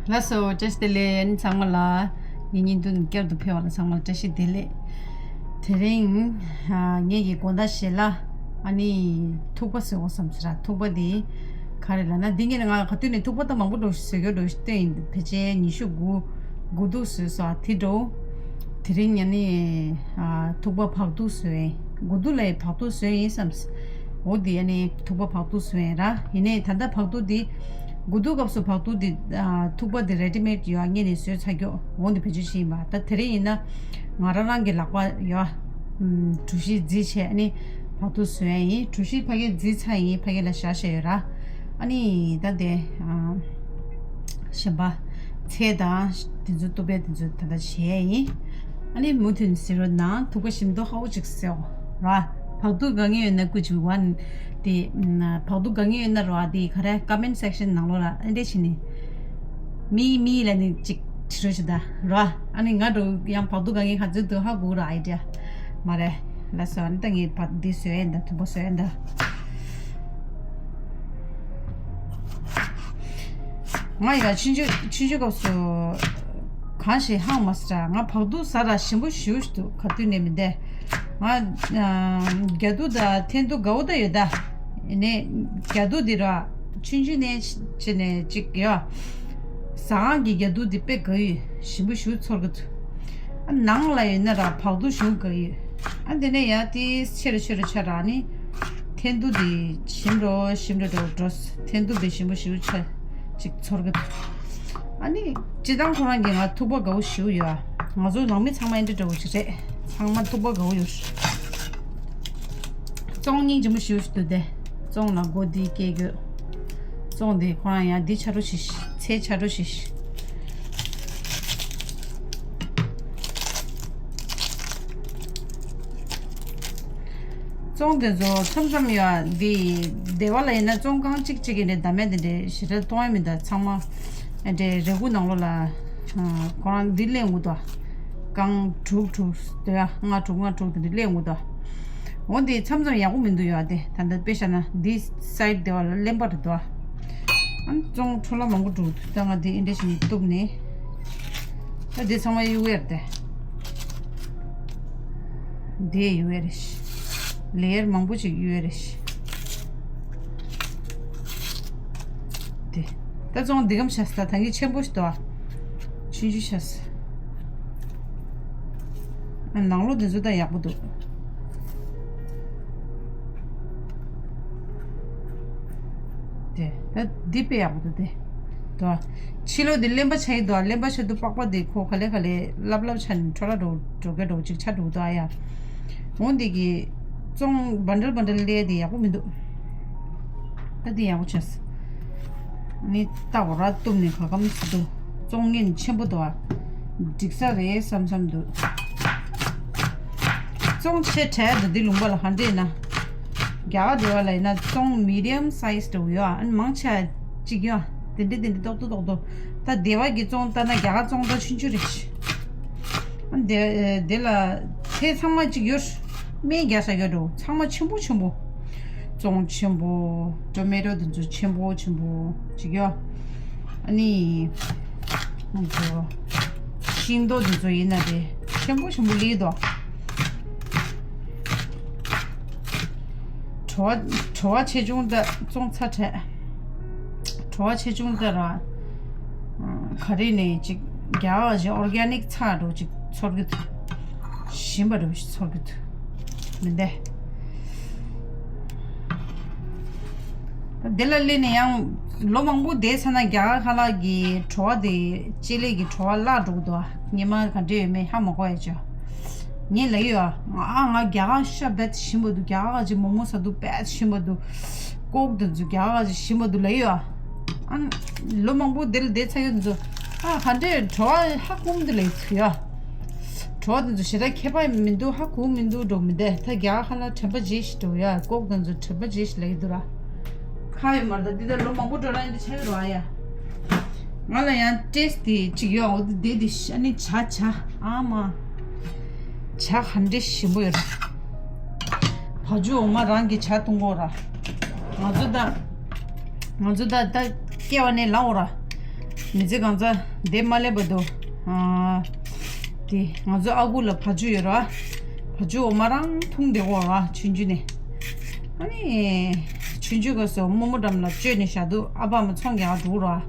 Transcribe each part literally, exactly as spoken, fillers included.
ལགས་སོ། བཀྲ་ཤིས་བདེ་ལེགས། ཨ་ནི་ཚང་མ་ལ། ངའི་བརྙན་ཐུང་བསྐྱར་དུ་ཕེབས་པ་ལ་ཚང་མ་ལ་བཀྲ་ཤིས་བདེ་ལེགས། དེ་རིང་ཨ་ངེད་ཀྱི་དགོང་དག་ཞལ་ལག་ཨ་ནི་ཐུག་པ་བཟོ་དགོས་བསམ་ཟེར། ཐུག་པ་འདི་ག་རེ་ལབ་ན། འདི་ངེད་ང་ག་དུས་ནས་ཐུག་པ་ད་མང་པོ་འགྲོ་བཟོ་རྒྱུ་འགྲོ་བསྟན་ཡིན། ཕལ་ཆེར་ཉི་ཤུ་དགུ་དགུ་ཐུག་བཟོས་སོ། དེ་འགྲོ། དེ་རིང་ཨ་ནི་ཨ་ཐུག་པ་བག་ཐུག་བཟོས་ཡིན། དགུ་ཐུག་ལ་བག་ཐུག་བཟོས་ཡིན་བསམ། འོ་འདི་ཨ་ནི་ཐུག་པ་བག་ཐུག་བཟོས་ཡིན་ར། ཡིན་ནའི་ད་ལྟ་བག་ཐུག་འདི། དགུ་ཐུག་སྐབས་སུ་བག་ཐུག་འདི་ཨ་ཐུག་པ་འདི་རེ་ཌི་མེཌ་ཡོད། ངེད་ནས་བཟོས་ཚར་རྒྱུ། འོ་འདི་བེད་སྤྱོད་བྱས་ཡིན་པ། ད་དེ་རིང་ཡིན་ན་ང་རང་རང་གི་ལག་པ་ཡོད། ཨམ་གྲུ་བཞི་བརྫིས་བྱས་ཨ་ནི་བག་ཐུག་བཟོས་ཡིན། གྲུ་བཞི་ཕ་གི་བརྫིས་ཚར་ཡིན། ཕ་གི་ལ་བཞག་བཞག་ཡོད་ར། ཨ་ནི་ད་དེ་ཨ་གཞན་པ་ཚལ་དང་དེ་ཚོ་གཏུབ་པའི་དེ་ཚོ་ད་ལྟ་བྱས་ཡིན། ཨ་ནི་མུ་མཐུད་ཟེར་རོགས་གནང་། ཐུག་པ་ཞིམ་མདོག་ཁ་པོ་ཅིག་བཟོས་ར། བག་ཐུག་དགའ་ངེས་ཡོད་ན་སྐུ་མཁྱེན་དབང་དེ། བག་ཐུག་དགའ་ངེས་ཡོད་ན་ར། དེ་ག་རེ་ཀོ་མེན་སེག་ཤན་ནང་ལོགས་ལ་ཨེ་འདྲས་བྱས་ནས་མི་མི་ལ་ནི་ཅིག་བྲིས་རོགས་བྱེད་ད་ར། ཨ་ནི་ང་འགྲོ་ཡང་བག་ཐུག་དགའ་ངེས་ཁ་ཚུད་དུ་ཧ་གོ་ར། ཨའི་ཌི་ཡ་མ་རེད། ལགས་སོ། ཨ་ནི་ད་ངས་བག་འདི་བཟོས་ཡིན་ད། ཐུག་པ་བཟོས་ཡིན་ད། ང་ཡ་ཆུང་ཆུང་ཆུང་ཆུང་སྐབས་སུ་གང་ཞིག་ཧང་མ་སི་ར། ང་བག་ཐུག་ཟ་ར་ཞིམ་པོ་ཞུ་ཞུ་འདུག་ག་དུས་ནས་མི་འདས། ང་རྒྱ་ཐུག་དང་ཐན་ཐུག་དགའ་བོ་ད་ཡོད་ད། ནས་རྒྱ་ཐུག་འདི་ར་ཆུང་ཆུང་ནས་ཆེ་ནས་ཅིག་ཡ་ཟ་ཁང་གི་རྒྱ་ཐུག་འདི་དཔེ་དགའ་ཡོད། ཞིམ་པོ་ཞུ་ཚོར་གི་འདུག་ཨ་ནང་ལ་ཡོད་ན་ར་བག་ཐུག་ཞུ་དགའ་ཡོད། ཨ་འདི་ནས་ཡ་དེ་ཆེ་རུ་ཆེ་རུ་ཆ་ར་ནི་ཐན་ཐུག་དེ་ཞིམ་རོ་ཞིམ་རོ་འགྲོ་འགྲོ། ཐན་ཐུག་དེ་ཞིམ་པོ་ཞིག་ཆ་ཅིག་ཚོར་གི་འདུག་ཨ་ནི་སྤྱི་བཏང་ཁོ་རང་གི་ང་ཐུག་པ་དགའ་བོ་ཞིག་ཡོད། ང་ཚོ་ནང་མི་ཚང་མ་ཨེ་འདྲ་འདྲ་བོ་ཅིག་རེད། ཚང་མ་ཐུག་པ་དགའ་བོ་ཡོད། བཙོང་སྙིང་རྗེ་མོ་ཞིག་འདུག་སྟེ། བཙོང་ལ་སྒོ་འདི་སྐྱེ་དགོས། བཙོང་དེ་ཁོ་རང་ཡང་འདི་ཆ་རོ་ཞིག་ཚེ་ཆ་རོ་ཞིག་བཙོང་དེ་ཚོ་མཚམས་མཚམས་ཡོད། འདི་སྡེ་བ་ལ་ཡིན་ན་བཙོང་ཁང་གཅིག་གཅིག་གི་ནས་བདམས་མེད་དེ་འདྲའི་ཞེ་དྲག་གཏོང་ཡ་མི་འདུག་ཚང་མ་འདྲའི་རས་ཁུག་ནང་ལོགས་ལ་ཁོ་རང་འདི་ལེན་དགོས་དོ། རྐང་དྲུག་དྲུག་དེ་ལྔ་དྲུག་ལྔ་དྲུག་དེ་འདྲ་ལེན་དགོས་དོ། འོ་འདི་མཚམས་མཚམས་ཡག་པོ་མི་འདུག་ཡོད་དེ། ད་ལྟ་དཔེ་བཞག་ན་འདི་སའིཌ་སྡེ་བ་ལ་གླེན་པ་རེད་དོ། ཨ་ནི་བཙོང་འཕྲོ་བརླག་མང་པོ་འགྲོ་གི་འདུག་ད་ང་འདི་ཨེ་འདྲ་ཞིག་གཏུབ་ནས། ད་འདི་ཚང་མ་གཡུག་ཡས་རེད་དེ། འདི་གཡུག་ཡས་རེད་ཤི། ལེ་ཡར་མང་པོ་ཅིག་གཡུག་ཡས་རེད་ཤི། དེ། ད་བཙོང་འདི་གམ་ཤ་ས་ད་གིན་ཆེན་པོ་ཞིག་འདུག་ཆུང་ཆུང་ཤ་ས། ཨ་ནང་ལོགས་འདི་ཚོ་ད་ཡག་པོ་འདུག་དེ། ད་འདི་དཔེ་ཡག་པོ་འདུག་དེ། དོ། ཕྱི་ལོགས་འདི་གླེན་པ་ཆགས་ཡི་འདུག་གླེན་པ་ཆགས་དུས་པགས་པ་འདི་ཁོ་ག་ལེ་ག་ལེ་ལབ་ལབ་ཆགས་ནས་འཕྲོ་བརླག་འགྲོ་འགྲོ་གི་འགྲོ་ཅིག་ཆགས་འགྲོ་གི་འདུག་ཨ་ཡ། འོ་འདི་གི་བཙོང་བན་ཌལ་བན་ཌལ་ལས་དེ་ཡག་པོ་མི་འདུག་ད་འདི་ཡག་པོ་བྱས། ནི་ལྟ་བ་ར་གཏུབ་ནས་ག་གམ་སི་འདུག་བཙོང་ངན་ཆེན་པོ་འདུག་ཨ། འགྲིག་ས་རེད་བསམ་བསམ་འདུག་བཙོང་ཆེ་གྲས་འདུག་འདི་ལུང་པ་ལ་ག་འདྲས་ན། རྒྱ་གར་སྡེ་བ་ལ་ཡིན་ན་བཙོང་མི་ཌི་ཡམ་སའི་ཛི་འདྲ་བོ་ཡོད་ཨ། ཨ་ནི་མང་ཆེ་གཅིག་ཡོད་ཨ། དེ་འདྲས་དེ་འདྲས་ཏོག་ཏོག་ཏོག་ཏོག་ད་སྡེ་བ་གི་བཙོང་ལྟ་ན་རྒྱ་གར་བཙོང་ད་ཆུང་ཆུང་རེད། ཨ་ནི་དེ་དེ་ལ་ཚལ་ཚང་མ་གཅིག་ཡོད། སྨན་རྒྱག་ས་ཡོད་འགྲོ་ཚང་མ་ཆེན་པོ་ཆེན་པོ། བཙོང་ཆེན་པོ། ཊོ་མེ་ཊོ་དེ་ཚོ་ཆེན་པོ་ཆེན་པོ་ཅིག་ཡོད། ཨ་ནི། ང་ཚོ། ཤིང་ཏོག་དེ་ཚོ་ཡིན་ན་རེད་ཆེན་པོ་ཆེན་པོ་ལི་དོ། བྲོ་བ་བྲོ་བ་ཆེ་ཆུང་ད་བཙོང་ཚར་བྲལ། བྲོ་བ་ཆེ་ཆུང་ད་ར། ག་རེ་ནས་ཅིག་རྒྱ་གར་ཅིག་ཨོར་གེ་ནིག་ཚ་འགྲོ་ཅིག་ཚོར་གི་འདུག་ཞིམ་པ་འགྲོ་ཞིག་ཚོར་གི་འདུག་མི་འདས། ད་དེ་ལ་སླེབས་ནས་ཡང་ལོ་མང་པོ་བསྡད་ཚར་ན་རྒྱ་གར་ཁ་ལག་གི་བྲོ་བ་དེ་ལྕེ་ལེ་གི་བྲོ་བ་བརླག་འགྲོ་གི་འདུག་ཉི་མ་ག་འདྲས་ཡོད་མེད་ཧ་མ་གོ་ཡ་ཅོ། ངས་ལབ་ཡོད་ཨ། ང་ཨ་ང་རྒྱ་གར་ཤ་བེད་ཞིམ་པོ་འདུག་རྒྱ་གར་གྱི་མོག་མོག་ཟ་འདུག་བེད་ཞིམ་པོ་འདུག་ཀོག་དེ་ཚོ་རྒྱ་གར་གྱི་ཞིམ་པོ་འདུག་ལབ་ཡོད་ཨ། ཨ་ལོ་མང་པོ་དེ་ལ་བསྡད་ཚར་ཡོད་དེ་ཚོ་ཨ་ག་འདྲས་བྲོ་བ་ཧ་གོ་མི་འདུག་ལབ་ཚུལ་ཡོད་ཨ། བྲོ་བ་དེ་ཚོ་ཞེ་དྲག་ཁྱད་པར་མི་འདུག་ཧ་གོ་མི་འདུག་འགྲོ་མི་འདུག་ད་རྒྱ་གར་ཁ་ལག་དྲན་པ་བརྗེད་ཤིག་འགྲོ་ཡོད་ཨ། ཀོག་དེ་ཚོ་དྲན་པ་བརྗེད་ཤིག་ལབ་ཡོད་འདུག་ར། ཁ་ཡོད་མ་རེད་ད་འདི་ད་ལོ་མང་པོ་འགྲོ་ན་འདི་ཆགས་ཡོད་ར་ཡ། ང་ལ་ཡང་ཊེ་སི་ཊི་དེ་གཅིག་ཡོད་འོ་དེ་དེ་ཤ་ནི་ཇ་ཇ་ཨ་མ། ཇ་ག་འདྲས་ཞིམ་པོ་ཡོད་ར། བ་ཕྱུགས་འོ་མ་རང་གི་ཇ་འཐུང་གོ་ར། ང་ཚོ་ད། ང་ཚོ་ད་ད་སྐྱེ་བ་ནས་ལ་འོ་ར། མི་ཚེ་གང་ཚ་འདས་མ་སླེབས་བར་དུ། ཨ། དེ་ང་ཚོ་ཨ་ཁུ་ལ་བ་ཕྱུགས་ཡོད་ར། བ་ཕྱུགས་འོ་མ་རང་འཐུང་བསྡད་ཀྱི་ཡོད་ར་ཆུང་ཆུང་ནས། ཨ་ནི། ཆུང་ཆུང་སྐབས་སུ་རྨོ་མོ་འགྲམ་ལ་བཅོལ་ནས་བཞག་དུས་ཨ་ཕ་མ་ཚོང་རྒྱག་འགྲོ་ར།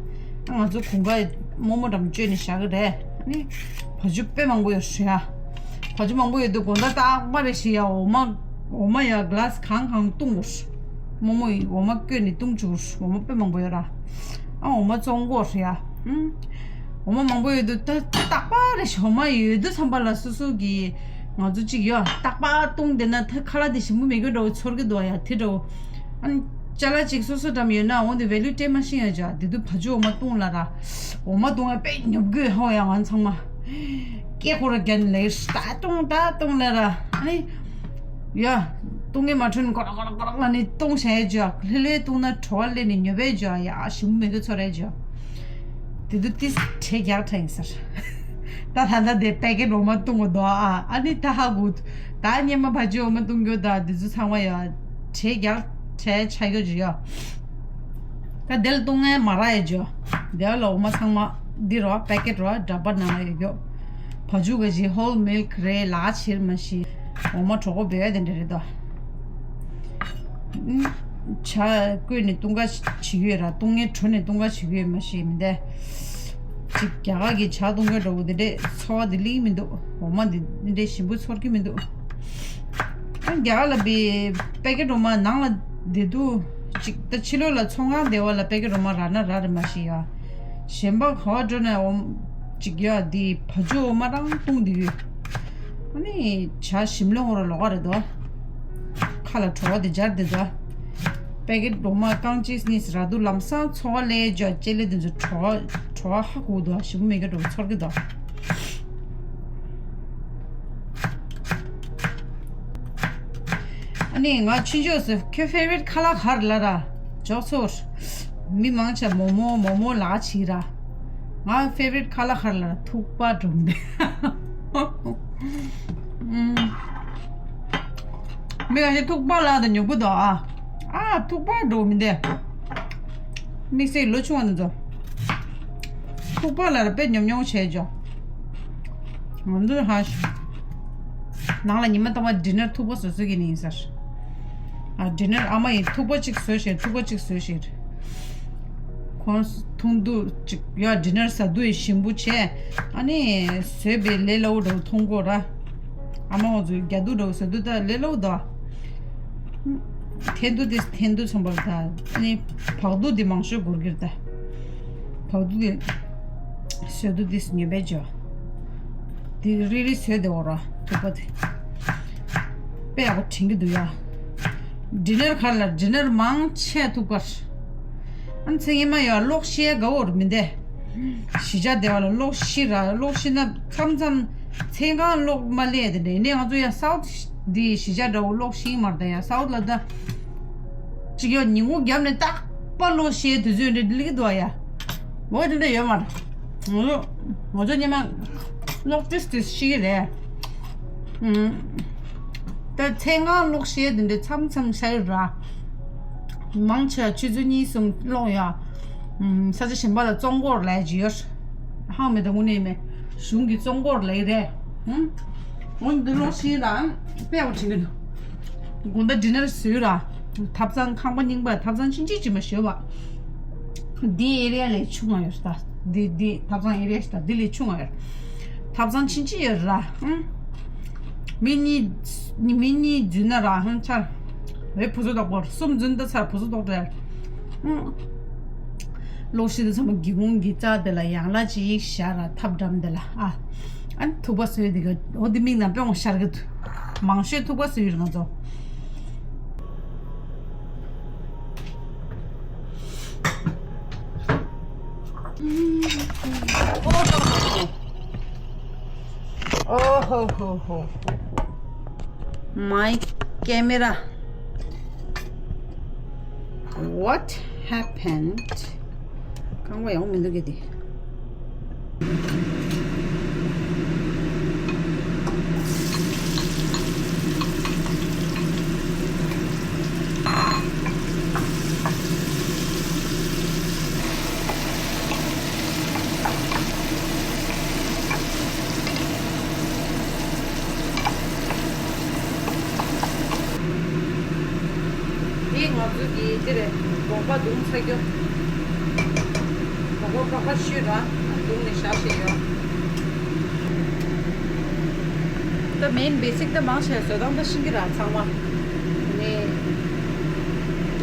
ང་ཚོ་དགུན་ཁ་རྨོ་མོ་འགྲམ་བཅོལ་ནས་བཞག་གི་རེད། ཨ་ནི། བ་ཕྱུགས་དཔེ་མང་པོ་ཡོད་རེད་ཡ། བ་ཕྱུགས་མང་པོ་ཡོད་དུས་དགོང་དག་རྟག་པར་རེ་ཞིག་ཡ་འོ་མ། འོ་མ་ཡ་གི་ལཱ་སི་གང་གང་བཏུང་དགོས། རྨོ་མོ་ཡིས་འོ་མ་བསྐོལ་ནས་བཏུང་བཅུག་འོ་མ་དཔེ་མང་པོ་ཡོད་ར། ཨ་འོ་མ་བཙོང་དགོས་རེད་ཡ། ཨུམ། འོ་མ་མང་པོ་ཡོད་དུས་ད་རྟག་པར་རེ་ཞིག་འོ་མ་ཡོད་དུས་བསམ་པ་ལ་སོ་སོ་གི། ང་ཚོ་གཅིག་ཡོད་རྟག་པར་བཏུང་བསྡད་ན་ད་ཁ་ལག་དེ་ཞིམ་པོ་མེད་རྒྱུ་འདྲ་བོ་ཚོར་གི་འདུག་ཡ་དེ་འདྲ་བོ། ཨ་ནི། ཅ་ལག་ཅིག་སོ་སོ་འགྲམ་ཡོད་ན་འོང་དེ་ཝེ་ལུ་སྤྲད་མ་ཤེས་ཡ་ཅག་དེ་དུས་བ་ཕྱུགས་འོ་མ་བཏུང་ལ་ར། འོ་མ་བཏུང་ཡ་དཔེ་ཉོབ་དགོས་ཧོ་ཡ་ང་ཚང་མ། སྐད་ཁོ་ར་རྒྱན་ལས་ད་བཏུང་ད་བཏུང་ལ་ར། ཨ་ནི། ཡ། བཏུང་ངེ་མ་འཕྲོད་ནི་གོ་ར་གོ་ར་གོ་ར་ལ་ནི་བཏུང་བྱ་ཡ་ཅག་ལྷེ་ལྷེ་བཏུང་ན་བྲོ་བ་ལས་ནི་ཉོབ་པའི་ཅག་ཡ་ཞིམ་མེད་གི་ཚོར་ཡ་ཅག་དེ་དུས་ཏིས་ཁྲེ་རྒྱག་ཁྲ་ཡིན་ཟེར། ད་ད་ད་དེ་པེ་ཀེ་ཊི་འོ་མ་བཏུང་གི་འདུག་ཨ། ཨ་ནི་ད་ཧ་གོ། ད་སྙེ་མ་བ་ཕྱུགས་འོ་མ་བཏུང་རྒྱུ་ད་དེ་ཚོ་ཚང་མ་ཡ། ཁྲེ་རྒྱག་ཁྲེ་ཆ་རྒྱུ་ཅི་ཡ། ད་དེ་ལ་བཏུང་ངའི་མ་ར་ཡ་ཅི་ཡ། དེ་ལ་འོ་མ་ཚང་མ་འདི་རོ་པེ་ཀེ་ཊི་རོ་འདྲ་པར་ནང་ལ་ཡོད་རྒྱུ། བ་ཕྱུགས་ག་ཅི་ཧོལ་མིལ་ཁི་རེད་ལ་ཕྱིར་མ་ཤི། འོ་མ་གྲོགས་པོ་བེ་དེ་འདྲ་རེད་དོ། ཨུམ། ཇ་བསྐོལ་ནས་བཏུང་ག་བྱེད་ཀྱི་ཡོད་ར། བཏུང་ངའི་དྲོ་ནས་བཏུང་ག་བྱེད་ཀྱི་ཡོད་མ་ཤེས་མི་འདའ། ཅིག་རྒྱ་གར་གྱི་ཇ་བཏུང་ག་འདྲ་བོ་དེ་འདྲས་ཚོར་བ་དེ་ལིག་མི་འདུག་འོ་མ་དེ་འདྲས་ཞིམ་པོ་ཚོར་གྱི་མི་འདུག་ཨ་རྒྱ་གར་ལ་བི་པེ་ཀེ་ཊི་འོ་མ་ནང་ལ་བསྡད་དུས་ཅིག་ད་ཕྱི་ལོགས་ལ་ཚོང་ཁང་བསྡད་པ་ལ་པེ་ཀེ་ཊི་འོ་མ་རག་ན་རག་རེད་མ་ཤེས་ཡ། གཞན་པ་ག་བ་འགྲོ་ན་འོ་ཅིག་ཡ་དེ་བ་ཕྱུགས་འོ་མ་རང་བཏུང་བསྡད་ཡོད། ཨ་ནི་ཇ་ཞིམ་ལོང་བོ་ར་ལོག་ག་རེད་དོ། ཁ་ལ་བྲོ་བ་དེ་སྦྱར་དེ་དོ། པེ་ཀེ་ཊི་འོ་མ་རྐང་གཅིག་གཉིས་རག་དུས་ལམ་སང་ཚོ་བ་ལས་ཇ་ལྕེ་ལེ་དེ་ཚོ་བྲོ་བ་བྲོ་བ་ཧ་གོ་དོ་ཞིམ་པོ་མེད་ཀྱི་འགྲོ་ཚོར་གི་དོ། ཨ་ནི་ང་ཆུང་ཆུང་སུ་ཁྱོད་ཕེ་ཝ་རིཊ་ཁ་ལག་ག་རེ་ལབ་ར། ཇོག་ཚོར། མི་མང་ཆེ་མོ་མོ་མོ་མོ་ལབ་བྱེད་ར། ང་ཕེ་ཝ་རིཊ་ཁ་ལག་ག་རེ་ལབ་ར་ཐུག་པ་སྒྲོམ་དེ། ཨུམ། མི་ག་ཤེས་ཐུག་པ་ལ་དང་ཉོ་གི་འདུག་ཨ། ཨ་ཐུག་པ་འགྲོ་མི་འདེ། དམིགས་བསལ་ལོ་ཆུང་བ་འདི་ཚོ། ཐུག་པ་ལ་ར་དཔེ་ཉོབ་ཉོབ་བྱས་ཅོ། ང་ཚོ་ཧ་ཤི། ནང་ལ་ཉི་མ་རྟག་པར་ཌི་ནར་ཐུག་པ་བཟོ་བཟོ་གི་ནི་ཡིན་ཟེར། ཨ་ཌི་ནར་ཨ་མ་ཡིས་ཐུག་པ་གཅིག་བཟོས་ཤེར་ཐུག་པ་གཅིག་བཟོས་ཤེར། ཁོང་འཐུང་དུས་ཅིག་ཡ་ཌི་ནར་ཟ་དུས་ཞིམ་པོ་བྱས། ཨ་ནི་བཟོས་པའི་ལས་སླ་བོ་འདྲ་བོ་མཐོང་གོ་ར། ཨ་མ་ང་ཚོའི་རྒྱ་དུ་འདྲ་བོ་ཟ་དུས་ད་ལས་སླ་བོ་ད། འཐེན་དུ་དེ་འཐེན་དུ་ཚོམ་པར་ད། ཨ་ནི་བག་དུ་དེ་མང་ཤོས་འགོར་གྱིར་ད། བག་དུ་དེ་ཟ་དུ་དེ་ཉེ་བའི་ཇོ། དེ་རི་རི་ཟོས་དེ་འོ་ར་ཐུག་པ་དེ། དཔེ་ཡག་པོ་དྲན་གྱི་འདུག་ཡ། ཌི་ནར་ག་ལ་ཌི་ནར་མང་ཆེ་ཐུག་པར། ཨ་ཚེ་ངེ་མ་ཡོད་གློག་ཤེས་དགའ་བོར་མི་འདེ། གཞིས་ཆགས་བདེ་བ་ལ་གློག་ཤི་ར་གློག་ཤི་ན་མཚམས་མཚམས་ཚེ་གང་གློག་མ་ལས་དེ་འདྲ་ཡིན་ནའི་ང་ཚོ་ཡ་སའུ་ཐི་འདི་གཞིས་ཆགས་འདྲ་བོ་གློག་ཤི་མར་ད་ཡ་སའུ་ཐི་ལ་ད། ཅིག་ཡོད་ཉིན་གུང་རྒྱབ་ནས་རྟག་པ་གློག་ཤི་དུས་ཚོད་འདྲ་ལིག་འདུག་ཡ། འོ་དེ་འདྲ་ཡོད་མ་རེད། ང་ཚོ་ང་ཚོ་སྙེ་མ་གློག་ཏིས་ཏིས་ཤི་གི་རེད། ད་ཚེ་གང་གློག་ཤེས་དེ་འདྲའི་མཚམས་མཚམས་ཤར་ར། མང་ཆེ་བ་ཆུ་ཚོད་གཉིས་གསུམ་གློག་ཡ། ས་ཆ་གཞན་པ་ལ་བཙོང་སྐོར་ལས་ཀྱི་ཡོད། ཧང་མེད་ད་དངོས་གནས་མེད། གཞུང་གི་བཙོང་སྐོར་ལས་རེད། འོན་འདི་གློག་ཤེས་ལ་དཔེ་བ་བྱེད་གི་འདུག་དགོང་དག་ཌི་ནར་བཟོས་ར། ཐབ་ཚང་ཁང་པ་རྙིང་པ་ཐབ་ཚང་ཆུང་ཆུང་ཅིག་མ་ཞོ་བ། འདི་ཨེ་རི་ཡ་ལས་ཆུང་བ་ཡོད་ད། འདི་འདི་ཐབ་ཚང་ཨེ་རི་ཡ་ཞིག་ད་འདི་ལས་ཆུང་བ་ཡོད། ཐབ་ཚང་ཆུང་ཆུང་ཡོད་ར། ཧུམ། མི་གཉིས་མི་གཉིས་འཛུལ་ན་ར་ཧུམ་ཆར། རེ་བུ་ཚོ་དག་པོར་གསུམ་འཛུལ་ད་ཚར་བུ་ཚོ་དག་པོར། ཧུམ། གློག་ཤིང་དུ་ཚང་མ་སྒེའུ་ཁུང་གི་རྩ་དེ་ལ་ཡང་ལ་ཅིག་བཞག་ར་ཐབ་འགྲམ་དེ་ལ་ཨ། ཨ་ནི་ཐུག་པ་བཟོས་དེ་ག་འོ་དེ་མིག་ནང་དཔེ་འོང་ཤར་གི་འདུག་མང་ཤོས་ཐུག་པ་བཟོས་ཡོད་རེད་ང་ཚོ། Oh ho ho ho. My camera. What happened? ཁང་པ་ཡོང་མི་འདུག་གི་དེ། དེ་རེད། སྒོག་པ་བརྡུང་ཚར་རྒྱུ། སྒོག་པ་ཕར་ཕར་བཤུས་ར། བརྡུངས་ནས་བཞག་བཞག་ཡོད། ད་མེན་བེ་སིག་ད་མང་ཆེ་བཟོ་སྟངས་ད་ཤེས་ཀྱི་ར་ཚང་མ། ནས་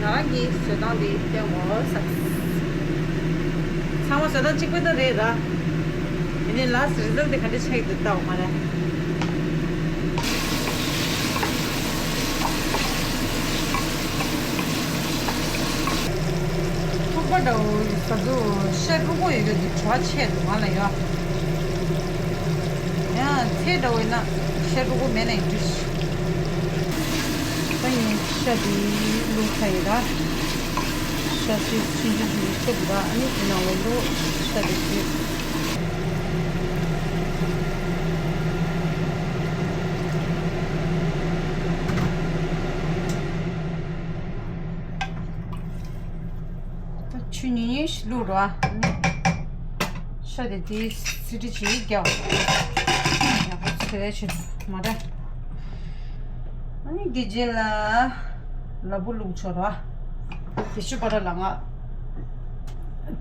ང་རང་གིས་བཟོ་སྟངས་འདི་སྟོན་དགོས་ས། ཚང་མ་བཟོ་སྟངས་གཅིག་པ་ད་རེད་ར། ཡིན་ནའི་ལ་སི་རི་ཛལ་དེ་ག་འདྲ་ཆགས་ཀྱི་འདུག་ལྟ་འོ་མ་རེད། ཐུག་པ་འདྲ་བོ་ཟ་དུས་ཤ་དཀྲུག་པོ་ཡོད་རྒྱུ་དེ་བྲོ་བ་ཆེ་འདུག་ང་ལ་ཡོད། ཡང་ཚལ་འདྲ་བོ་ཡིན་ན་ཤ་དཀྲུག་པོ་མེད་ན་ཡིན་འགྲིག་ད་ཡིན་ཤ་དེ་བླུགས་ཚར་ཡིན་ད། ཤ་ཆུ་ཆུང་ཆུང་ཆུང་ཆུང་བླུགས་ད། ཨ་ནི་དེ་ནང་ལ་བླུགས་ཤ་དེ་བཅུག་ད་ཆུ་ཉུང་ཉུང་ཞིག་བླུགས་རོགས། ཤ་དེ་དེའི་སི་ཊི་ཅིག་རྒྱག་ཡག་པོ་ཚོས་ཆུ་མ་རེད། ཨ་ནི་དེ་རྗེས་ལ་ལ་ཕུག་བླུགས་ཆོག་རོགས། དེ་ཆུ་པ་ར་ལ་ང་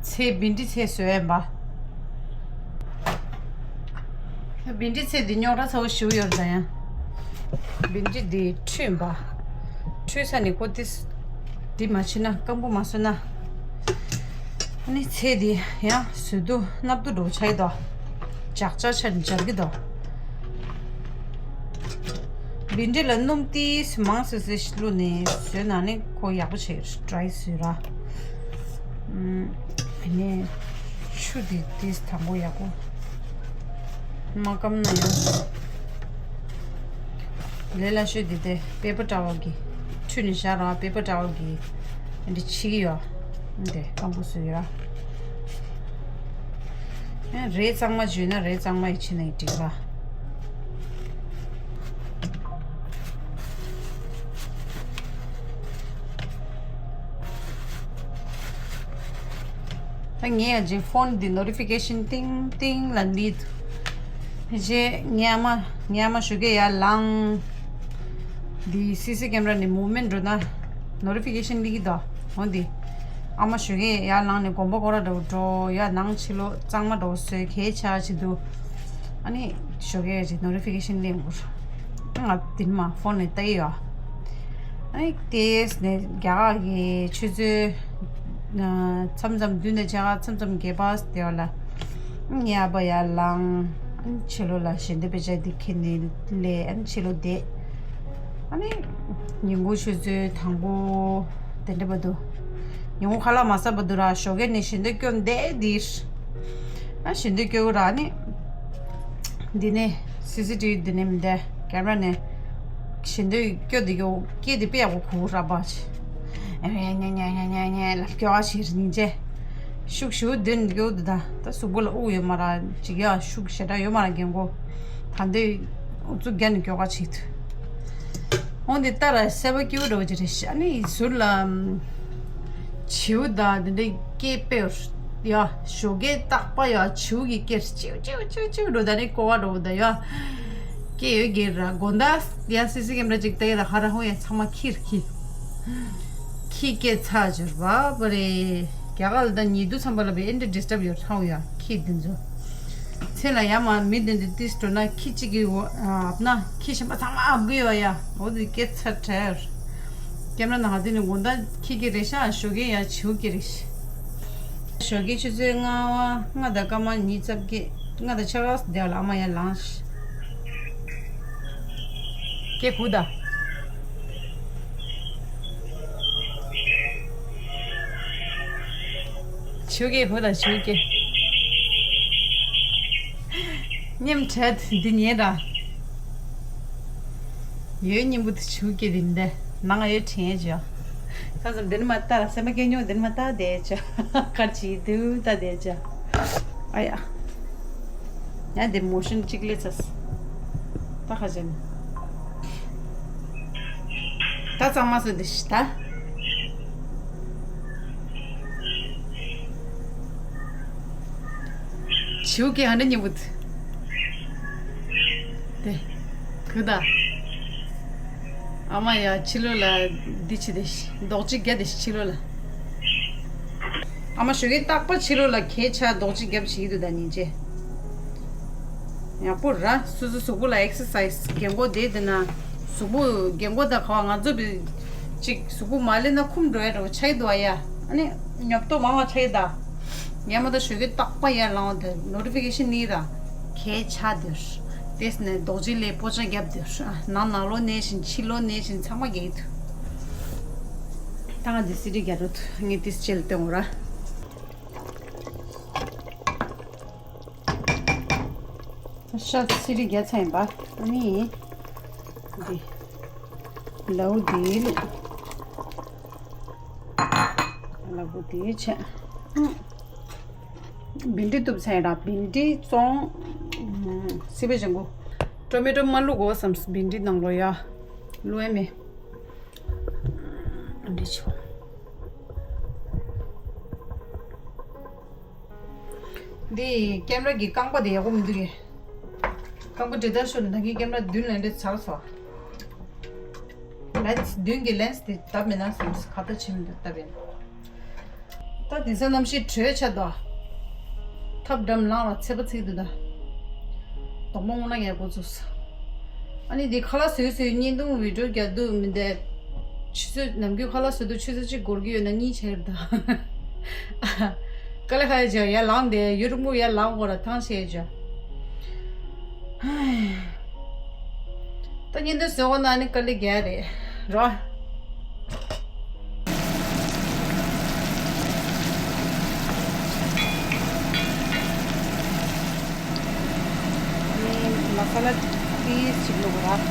ཚལ་བིན་ཌི་ཚལ་བཟོས་ཡིན་པ། བིན་ཌི་ཚལ་འདི་རྙོག་དྲ་ཚ་བོ་ཞིག་ཡོད་རེད་ད་ཡང་། བིན་ཌི་འདི་འཁྲུད་པ། འཁྲུད་ས་ནས་ཁོ་ཏིས་འདི་མ་བྱེད་ན་སྐམ་པོ་མ་བཟོས་ན། ཨ་ནི་ཚལ་འདི་ཡང་བཟོས་དུས་སྣབས་དུ་འགྲོ་ཆགས་ཀྱི་འདུག་ཇག་ཇག་ཆ་འབྱར་གྱི་འདུག་བིན་ཌི་ལ་སྣུམ་ཏིས་མང་སེ་སེ་ཞིག་བླུགས་ནས་བཟོས་ན་ནི་ཁོ་ཡག་པོ་བྱས་ཌ་རའི་བཟོས་ར། ཨ་ནི་ཆུ་འདི་ཏིས་དང་པོ་ཡག་པོ། མ་སྐམ་ན་ཡང་། ལས་སླ་ཤོས་འདི་དེ་པེ་པར་ཊ་ཝལ་གྱིས། འཁྲུད་ནས་བཞག་རོགས། པེ་པར་ཊ་ཝལ་གྱིས་འདི་ཕྱིས་ཡོད། འདི་སྐམ་པོ་བཟོས་ཡོད། ཨ་རས་གཙང་མ་འཇུས་ན་རས་གཙང་མ་ཡིས་ཕྱིས་ན་ཡིས་འགྲིག་ར། ད་ངས་ཡང་ཅིག་ཕོན་འདི་ནོ་ཊི་ཕི་ཀེ་ཤན་ཏིང་ཏིང་ལ་ལི་འདུག་ཕལ་ཆེར་ངའི་ཨ་མ་ངའི་ཨ་མ་ཞོགས་ཀས་ཡར་ལངས། འདི་སི་སི་ཀེམ་ར་ནས་མུབ་མེན་འགྲོ་ན་ནོ་ཊི་ཕི་ཀེ་ཤན་སླེབས་ཀྱི་འདུག་འོ་འདི། ཨ་མ་ཞོགས་ཀས་ཡར་ལངས་ནས་དགོན་པ་སྐོར་ར་འགྲོ་འགྲོ་ཡར་ནང་ཕྱི་ལོགས་གཙང་མ་འགྲོ་བཟོས་གས་ཆ་བྱེད་དུས། ཨ་ནི་ཞོགས་ཀས་ཅིག་ནོ་ཊི་ཕི་ཀེ་ཤན་སླེབས་འགོར། ང་དེ་ནས་མ་ཕོན་ནས་ལྟ་ཡི་ཡོད། ཨ་ནི་དེས་ནས་རྒྱ་གར་གྱི་ཆུ་ཚོད་མཚམས་མཚམས་བདུན་ནས་ཆ་ག་མཚམས་མཚམས་བརྒྱད་པ་དེ་བ་ལ་ངའི་ཨ་ཕ་ཡར་ལངས། ཨ་ནི་ཕྱི་ལོགས་ལ་ཞལ་འདོན་དཔེ་ཆ་དེ་ཁྱེར་ནས་སླེབས། ཨ་ནི་ཕྱི་ལོགས་བསྡད། ཨ་ནི་ཉིན་གུང་ཆུ་ཚོད་དང་པོ་དེ་འདྲ་བར་དུ། ཉིན་གུང་ཁ་ལག་མ་ཟ་བར་དུ་ར་ཞོགས་ཀས་ནས་ཞལ་འདོན་སྐྱོར་བསྡད་འདིར། ཨ་ཞལ་འདོན་སྐྱོར་ར་ནི། འདི་ནས་སི་སི་ཊི་བི་འདི་ནས་མི་འདའ་ཀེམ་ར་ནས་ཞལ་འདོན་སྐྱོར་འདི་སྐྱོར་སྐད་འདི་དཔེ་ཡག་པོ་གོ་ར་པ་ཆེ། ཨེ་ཉེ་ཉེ་ཉེ་ཉེ་ཉེ་ལ་སྐྱོ་བ་ཞིག་རིང་ཆེ། ཤུགས་ཞུ་འདོན་སྐྱོར་འདི་ད་ད་གཟུགས་པོ་ལ་དབུགས་ཡོད་མ་ར་ཅིག་ཡ་ཤུགས་ཞེ་དྲག་ཡོད་མ་ར་རྒན་གོ། ད་འདི་ཨུ་ཚུགས་རྒྱ་ནས་སྐྱོ་བ་ཆེ་ཐུ། འོན་ཏེ་ལྟ་ར་སེ་བ་སྐྱིད་པོ་འགྲོ་ཅི་རེད་ཤ་ནི་ཟུར་ལ། བྱིའུ་དང་དེ་འདྲའི་སྐད་དཔེ་ཡ་ཞོགས་ཀས་རྟག་པ་ཡ་བྱིའུ་གི་སྐད་ཅིའུ་ཅིའུ་ཅིའུ་ཅིའུ་འགྲོ་ད་ནི་ཀོ་བ་འགྲོ་ད་ཡ། སྐད་ཡོད་གེ་ར་དགོང་དག་ཡ་སི་སི་ཀེམ་ར་ཅིག་ལྟ་ཡ་ད་ཧ་ར་ཧོ་ཡ་ཚང་མ་ཁྱིར་ཁྱི། ཁྱི་སྐད་ཚ་འབྱོར་བ་པ་རེད། རྒྱ་གར་ལ་ད་ཉི་དུ་ཚང་པ་ལ་བའི་ཨེ་འདྲ་ཌི་སི་ཊབ་ཡོད་ཧ་ཡ་ཁྱི་འདི་ཚོ། ཚེ་ལ་ཡ་མ་མི་འདི་འདི་ཏིས་འགྲོ་ན་ཁྱི་གཅིག་གི་འོ་ཨབ་ན་ཁྱི་གཞན་པ་ཚང་མ་ཨབ་གི་ཡོད་ཡ། འོ་འདི་སྐད་ཚ་དྲག་ཀེམ་ར་ནང་ང་འདི་ནི་དགོང་དག་ཁྱི་སྐད་རེད་ཤག་ཞོགས་ཀས་ཡ་བྱིའུ་སྐད་རེད་ཤག་ཞོགས་ཀས་ཆུ་ཚོད་ལྔ་པ་ལྔ་དང་སྐར་མ་ཉི་ཤུ་རྩ་བརྒྱད་ལྔ་དང་ཕྱེད་ཀ་དེ་བ་ལ་ཨ་མ་ཡར་ལངས་ཤག་སྐད་གོ་ད། བྱིའུ་སྐད་གོ་ད་བྱིའུ་སྐད། སྙེམས་བྲལ་འདི་ཉལ་ར། ཡོད་སྙིང་པོ་དུ་ཆུ་སྐྱེས་དེ་འདི་ནང་ཡོད་དྲན་ཅོ། ཁ་ཙམ་འདི་ནི་མ་ལྟ་ར་སེམས་པ་སྐྱེ་མྱོང་འདི་ནི་མ་ལྟ་བསྡད་ཅོ། ཁར་ཅི་དུ་ལྟ་བསྡད་ཅོ། ཨ་ཡ། ཡ་འདི་མོ་ཤན་གཅིག་ལས་ཚ། ད་ཁ་ཅན། ད་གཙང་མ་བཟོས་འདི་ཤི་ད། བྱིའུ་སྐད་ཧ་འདྲ་སྙན་པོ་འདུག་དེ། གུ་ད། ཨ་མ་ཡ་ཕྱི་ལོགས་ལ་འདི་བྱེད་དེ་ཤི་རྡོག་གཅིག་བརྒྱབ་དེ་ཤི་ཕྱི་ལོགས་ལ། ཨ་མ་ཞོགས་ཀས་རྟག་པར་ཕྱི་ལོགས་ལ་གད་ཆག་རྡོག་གཅིག་བརྒྱབ་བྱེད་ཀྱི་འདུག་ད་ཉིན་བྱེད། ཡག་པོ་ར། སོ་སོ་གཟུགས་པོ་ལ་ཨེག་སར་སའིས་རྒན་གོག་དེ་དེ་ན། གཟུགས་པོ་རྒན་གོག་དང་ག་བ་ང་ཚོ་བི་ཅིག་གཟུགས་པོ་མ་ལེན་ན་འཁུམ་འགྲོ་ཡ་འགྲོ་ཆགས་ཀྱི་འདུག་ཨ་ཡ། ཨ་ནི་ཉོབ་ཏོ་མང་བ་ཆགས་ཀྱི་ད། ཉལ་མ་ད་ཞོགས་ཀས་རྟག་པ་ཡར་ལངས་བ་དེ་ནོ་ཊི་ཕི་ཀེ་ཤན་ནི་ར། གད་ཆག་དེ་ར། དེས་ནས་རྡོག་གཅིག་ལས་པོ་ཆ་བརྒྱབ་དེ་ར། ནང་ནང་ལོགས་ནས་བཞིན་ཕྱི་ལོགས་ནས་བཞིན་ཚང་མ་གད་ཀྱི་འདུག་ད་ང་འདི་སི་ཌི་རྒྱག་འགྲོ་ཐུ་ངས་ཏིས་ཅེལ་སྟོན་འོ་ར། ཤ་སི་རི་རྒྱ་ཚ་ཡིན་པ། ཨ་ནི། འདི། ལའུ་འདི་ལུག་ལ་བུ་འདི་ཆ། བིན་འབྲི་གཏུབ་ཚ་ཡིན་ར་བིན་འབྲི་བཙོང་། སི་པེ་ཅན་གུ། ཊོ་མེ་ཊོ་མ་བླུག་གོ་བསམ་བིན་འབྲི་ནང་ལོ་ཡ། བླུག་ཡ་མེད། འདི་ཆོ། འདི་ཀེམ་ར་གི་རྐང་པ་དེ་ཡག་པོ་མི་འདུག་གས། རྐང་པ་འདྲེ་ལྟར་ཤོར་ནས་ད་གིན་ཀེམ་ར་མདུན་ལ་འདྲེ་ཚར་སོང་། ལེན་སི་མདུན་གྱི་ལེན་སི་དེ་བཏབ་མེད་ན་བསམ་སོང་། ཁ་ཏ་ཆེ་མི་འདུག་བཏབ་ཡིན། ད་དེང་སང་གནམ་གཤིས་དྲོད་ཆགས་འདུག་ཐབ་འགྲམ་ལངས་ལ་ཚད་པ་ཚིག་འདུག་ད། དོག་མོ་སྔོ་ནག་ཡག་པོ་བཙུགས་སོང་། ཨ་ནི་འདི་ཁ་ལག་བཟོས་བཟོས་བརྙན་ཐུང་བི་ཌིའོ་རྒྱག་འདུག་མི་འདུག་ཆུ་ཚོད་ནམ་རྒྱུན་ཁ་ལག་བཟོ་དུས་ཆུ་ཚོད་གཅིག་འགོར་གྱི་ཡོད་ན་གཉིས་བྱས་རེད་ད། དཀའ་ལས་ཁག་ཡོད་ཅག་ཡར་ལངས་དེ་ཡུ་རུ་མུ་ཡར་ལངས་དགོས་ར་ཐང་ཆད་ཅག་ད་བརྙན་ཐུང་བཟོས་འོང་ན་ནི་དཀའ་ལས་རྒྱག་རེད་རོ། ནི་མ་ས་ལ་ཏིས་ཅིག་བླུགས་ར།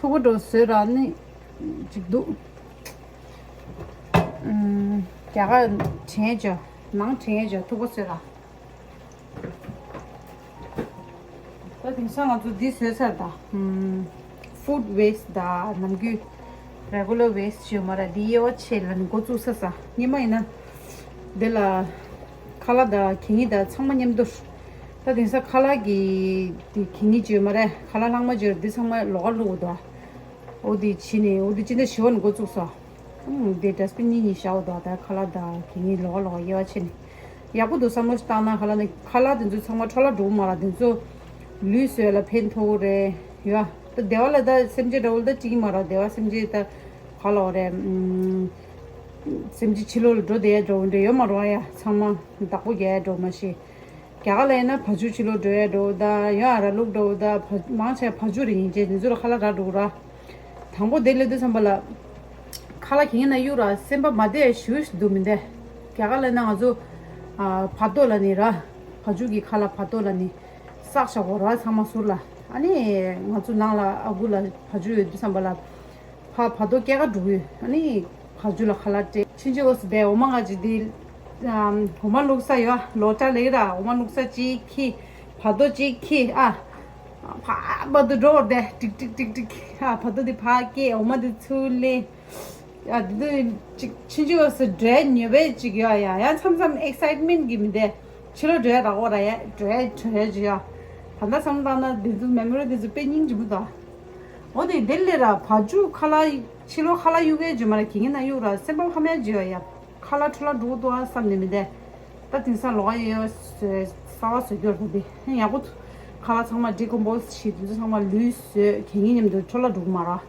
ཐུག་པ་འགྲོ་བཟོས་ར་ནི་ཅིག་འདུག་ཨུམ། རྒྱ་གར་དྲན་ཅོ། ནང་དྲན་ཅོ་ཐུག་པ་བཟོས་ར། ད་དེང་སང་ང་ཚོ་འདི་བཟོས་ཚར་ད། ཧུམ། ཕུཌ་ཝེ་སི་ཊི་དང་ནམ་རྒྱུན་རེ་གུ་ལར་ཝེ་སི་ཊི་ཡོད་མ་རེད། འདི་དབྱེ་བ་ཕྱེ་ལ་ནི་འགོ་བཙུགས་ས་ས་སྔོན་མ་ཡིན་ན། འདི་ལ་ཁ་ལག་དང་གད་སྙིགས་དང་ཚང་མ་མཉམ་དུ། ད་དེང་སང་ཁ་ལག་གི་འདི་གད་སྙིགས་ཅིག་ཡོད་མ་རེད། ཁ་ལག་ལྷག་མ་ཅིག་ཡོད་རེད། འདི་ཚང་མ་ལོགས་ཀ་བླུགས་འདུག་འོ་འདི་བྱིན་ནས་འོ་འདི་ཅི་འདྲ་ཞི་བ་ནི་འགོ་བཙུགས་སོ། ཨང་། དེ་ཌ་སི་པིན་གཉིས་གཉིས་བཞག་འོ་དོ། ད་ཁ་ལག་དང་གད་སྙིགས་ལོགས་ལོགས་དབྱེ་བ་ཕྱེ་ནས། ཡག་པོ་འདུག་བསམ་བློ་ཞིག་བཏང་ན་ཁ་ལག་ནི་ཁ་ལག་དེ་ཚོ་ཚང་མ་འཕྲོ་བརླག་འགྲོ་གི་མ་རེད། དེ་ཚོ་ལུས་བཟོས་ལ་ཕན་ཐོགས་རེད་ཡ། ད་སྡེ་བ་ལ་ད་སེམས་ཅན་འདྲ་བོ་ལ་ད་ཅིག་མ་རེད། སྡེ་བ་སེམས་ཅན་ད་ག་ལོག་རེད། ཨམ། སེམས་ཅན་ཕྱི་ལོགས་ལ་འགྲོ་བསྡད་ཡ་འདྲ་བོ་འདྲ་ཡོད་མ་རེད་ཡ། ཚང་མ་བདག་པོ་རྒྱག་ཡ་འདྲ་བོ་མ་ཤེས། རྒྱ་གར་ལ་ཡིན་ན་བ་ཕྱུགས་ཕྱི་ལོགས་འགྲོ་ཡ་འགྲོ་ད་ཡོད་ཨ་ར་ལུག་འགྲོ་ད་བ་མང་ཆེ་བ་ཕྱུགས་རེད། ཡིན་ཅེ་དེ་ཚོ་ལ་ཁ་ལག་རག་འགྲོ་ར། དང་པོ་དེ་སླེབས་དུས་ཙམ་པ་ལ་ཁ་ལག་གི་ཡིན་ན་གཡུག་ར་སེམས་པ་མ་བདེ་ཞུ་ཞུ་འདུག་མི་འདེ། རྒྱ་གར་ལ་ཡིན་ན་ང་ཚོ་ཨ་བ་ཏོ་ལ་ནི་ར་བ་ཕྱུགས་ཀྱི་ཁ་ལག་བ་ཏོ་ལ་ནི་བསགས་བཞག་གོ་ར་ཚང་མ་ཟུར་ལ། ཨ་ནི་ང་ཚོ་ནང་ལ་ཨ་ཁུ་ལ་བ་ཕྱུགས་ཡོད་དུས་ཙམ་པ་ལ། ཕ་བ་ཏོ་སྐྱེ་ག་འགྲོ་གི་ཡོད། ཨ་ནི་བ་ཕྱུགས་ལ་ཁ་ལག་སྤྲད། ཕྱིན་ཆད་འོ་སི་བས་འོ་མ་ང་ཅི་དེ། འོ་མ་བླུགས་ས་ཡོད་ལོ་ཏྲ་ལེགས་ར། འོ་མ་བླུགས་ས་གཅིག་ཁྱི། བ་ཏོ་གཅིག་ཁྱི་ཨ། ཕ་བ་ཏོ་འགྲོ་བར་དེ་ཀྲིག་ཀྲིག་ཀྲིག་ཀྲིག་ཨ་བ་ཏོ་དེ་ཕ་སྐྱེ་འོ་མ་དེ་ཚུར་ལེན། ཨ་དེ་དུས་ཅིག་ཕྱིན་ཆད་འོ་སི་འདྲེ་ཉོ་བས་ཅིག་ཡོད་ཡ། ཡང་མཚམས་མཚམས་ཨེག་སའིཊ་མེན་གི་མི་དེ། ཕྱི་ལོགས་འགྲོ་ཡ་རག་འོ་ར་ཡ་འགྲོ་ཡ་འགྲོ་ཡ་ཅིག་ཡ། ད་ལྟ་བསམ་བློ་བཏང་ན་དེ་ཚོ་མེ་མོ་རི་དེ་ཚོ་དཔེ་སྙིང་རྗེ་མོ་ད། འོ་དེ་དེ་ལས་ར་བ་ཕྱུགས་ཁ་ལག་ཕྱི་ལོགས་ཁ་ལག་གཡུག་གའི་ཇི་མ་ར་གི་ངེ་ན་གཡུག་ར་སེམས་པ་ཕམ་ཡ་ཇི་ཡ་ཡ། ཁ་ལག་འཕྲོ་བརླག་འགྲོ་གི་འདུག་ཨ་བསམ་ནས་མི་འདས། ད་དེང་སང་ལོག་ཡ་ཡ་གསར་བ་བཟོས་རྒྱུར་ད་དེ་ཡག་པོ་འདུག་ཁ་ལག་ཚང་མ་ཌི་ཀོམ་པོ་སི་བྱེད་དུས་ཚོ་ཚང་མ་ལུས་བཟོས་གད་སྙིགས་མཉམ་དུ་འཕྲོ་བརླག་འགྲོ་གི་མ་ར། ད་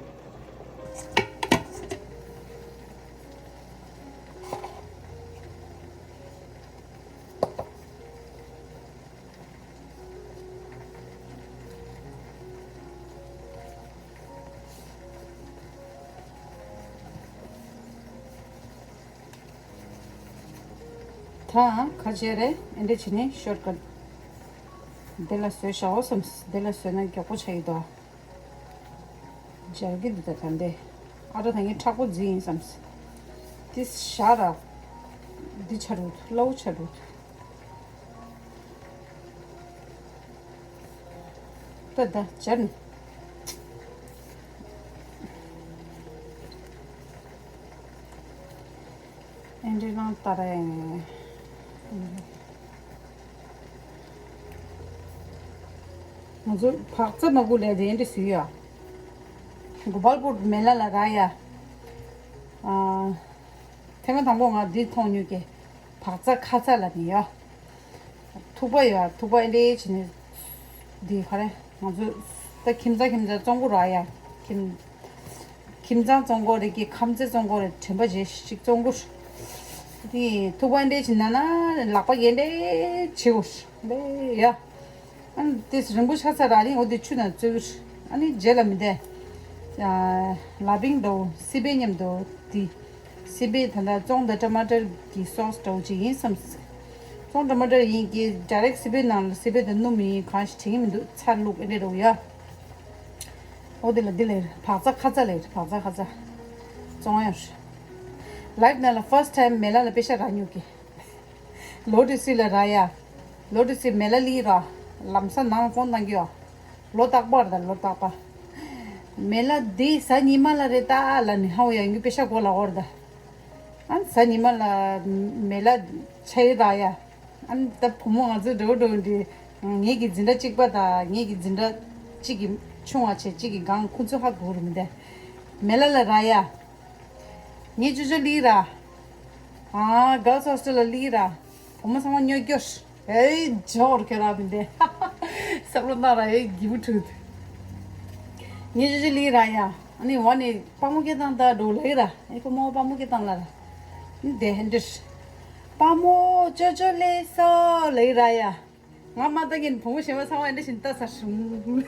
ཁ་ཆེ་རེད། ཨེ་འདྲ་བྱས་ནས་ཤོར་ཀ། འདི་ལ་བཟོས་བཞག་འོ་བསམས། འདི་ལ་བཟོས་ན་མགྱོགས་པོ་ཆགས་ཡོད་དོ། སྦྱར་གི་འདུག་ད་ད་འདི། ཨ་རོ་ད་ངས་མཁྲེགས་པོ་བརྫིས་ཡིན་བསམས། ཏིས་ཤ་ར། འདི་ཆ་རུད་སླ་བོ་ཆ་རུད། ད་ད་སྦྱར་ནི། ཨེ་འདྲའི་རང་ལྟ་ར་ཡང་ང་ཚོ་བག་ཚ་མ་དགུ་ལས་དེ་འདྲ་སུ་ཡ། གོ་པལ་པུར་མེ་ལ་ལ་ར་ཡ། ཨ། ཐེངས་མ་དང་པོ་ང་འདི་མཐོང་མྱོང་གི། བག་ཚ་ཁ་ཚ་ལ་ནི་ཡ། ཐུག་པ་ཡ་ཐུག་པ་ཨེ་འདྲའི་བྱས་ནས། འདི་ག་རེ། ང་ཚོ་ད་ཁྱིམ་ཚང་ཁྱིམ་ཚང་བཙོང་གི་ར་ཡ། ཁྱིམ། ཁྱིམ་ཚང་བཙོང་གོ་རེ་གི་ཁམ་ཚེ་བཙོང་གོ་རེ་དྲན་པ་བརྗེད་ཞིག་བཙོང་གོ། དེ་ཐུག་པ་འདྲེ་ཅི་ན་ན་ལག་པ་གན་འདྲེ་བྱེད་གོ་འདྲེ་ཡ། ཨ་ནི་དེ་རིང་པོ་ཆགས་ཚར་ར་རིང་འོ་དེ་ཆུ་ན་བཙོས། ཨ་ནི་རྗེས་ལ་མི་བདེ། ལ་བིང་འདྲ་བོ་སི་པན་མཉམ་དུ་དེ། སི་པན་ད་ལྟ་བཙོང་དང་ཊ་མ་ཊར་གི་སོ་སི་འདྲ་བོ་ཅིག་ཡིན་བསམ། བཙོང་ཊ་མ་ཊར་ཡིན་གྱི་ཌའི་རེག་སི་པན་ནང་ལ་སི་པན་དང་སྣུམ་ཡིན་གང་ཞིག་དྲན་གྱི་མི་འདུག་ཚར་བླུགས་ཨེ་འདྲེ་འདྲ་བོ་ཡ། ཨོ་དེ་ལ་དེ་ལས་བག་ཚ་ཁ་ཚ་ལས་བག་ཚ་ཁ་ཚ། བཙོང་ཡོད། ལའིབ་ནང་ལ་ཕར་སི་ཊི་ཊའིམ་མེ་ལ་ལ་པེ་ཤ་རག་མྱོང་གི། ལོ་ཏི་སི་ལ་རག་ཡ། ལོ་ཏི་སི་མེ་ལ་ལི་ར། ལམ་སང་ནང་ཕོན་བཏང་གི་ཡོད། ལོ་རྟག་པར་ད་ལོ་རྟག་པ། མེ་ལ་འདི་གཟའ་ཉི་མ་ལ་རེད་ད་ལ་ནི་ཧའོ་ཡ་ངུ་པེ་ཤ་གོ་ལ་འོར་ད། ཨ་གཟའ་ཉི་མ་ལ་མེ་ལ་ཆ་ཡི་རག་ཡ། ཨ་ནི་ད་བུ་མོ་ང་ཚོ་འགྲོ་འགྲོ་འདི། ངེད་ཀྱི་འཛིན་གྲྭ་གཅིག་པ་དང་ངེད་ཀྱི་འཛིན་གྲྭ་གཅིག་གི་ཆུང་བ་བྱས་གཅིག་གི་སྒང་ཁོ་ཚོ་ཧ་གོ་རུ་མི་འདས། མེ་ལ་ལ་ར་ཡ། ངའི་ཅོ་ཅོ་ལི་ར། ཨ་གརལ་སི་ཧོ་སི་ཊེལ་ལ་ལི་ར། བུ་མོ་ཚང་མ་སྨྱོ་སྐྱོར། ཨེ་ཇོར་ཁྱོད་ར་མི་འདས། བསམ་བློ་བཏང་ར་ཨེ་གི་མུ་ཁྲུད། ངའི་ཅོ་ཅོ་ལི་ར་ཡ། ཨ་ནི་འོ་ནི་དཔའ་མོ་སྐད་བཏང་ད་འགྲོ་ལ་ཡི་ར། ཨེ་ཁོ་མོ་དཔའ་མོ་སྐད་བཏང་ལ་ར། འདི་འདྲ། དཔའ་མོ་ཅོ་ཅོ་ལེ་སོ་ལེ་ར་ཡ། ང་མ་ལྟ་གིན་བུ་མོ་གཞན་པ་ཚང་མ་འདི་བཞིན་ལྟ་ཚར་བྱུང་།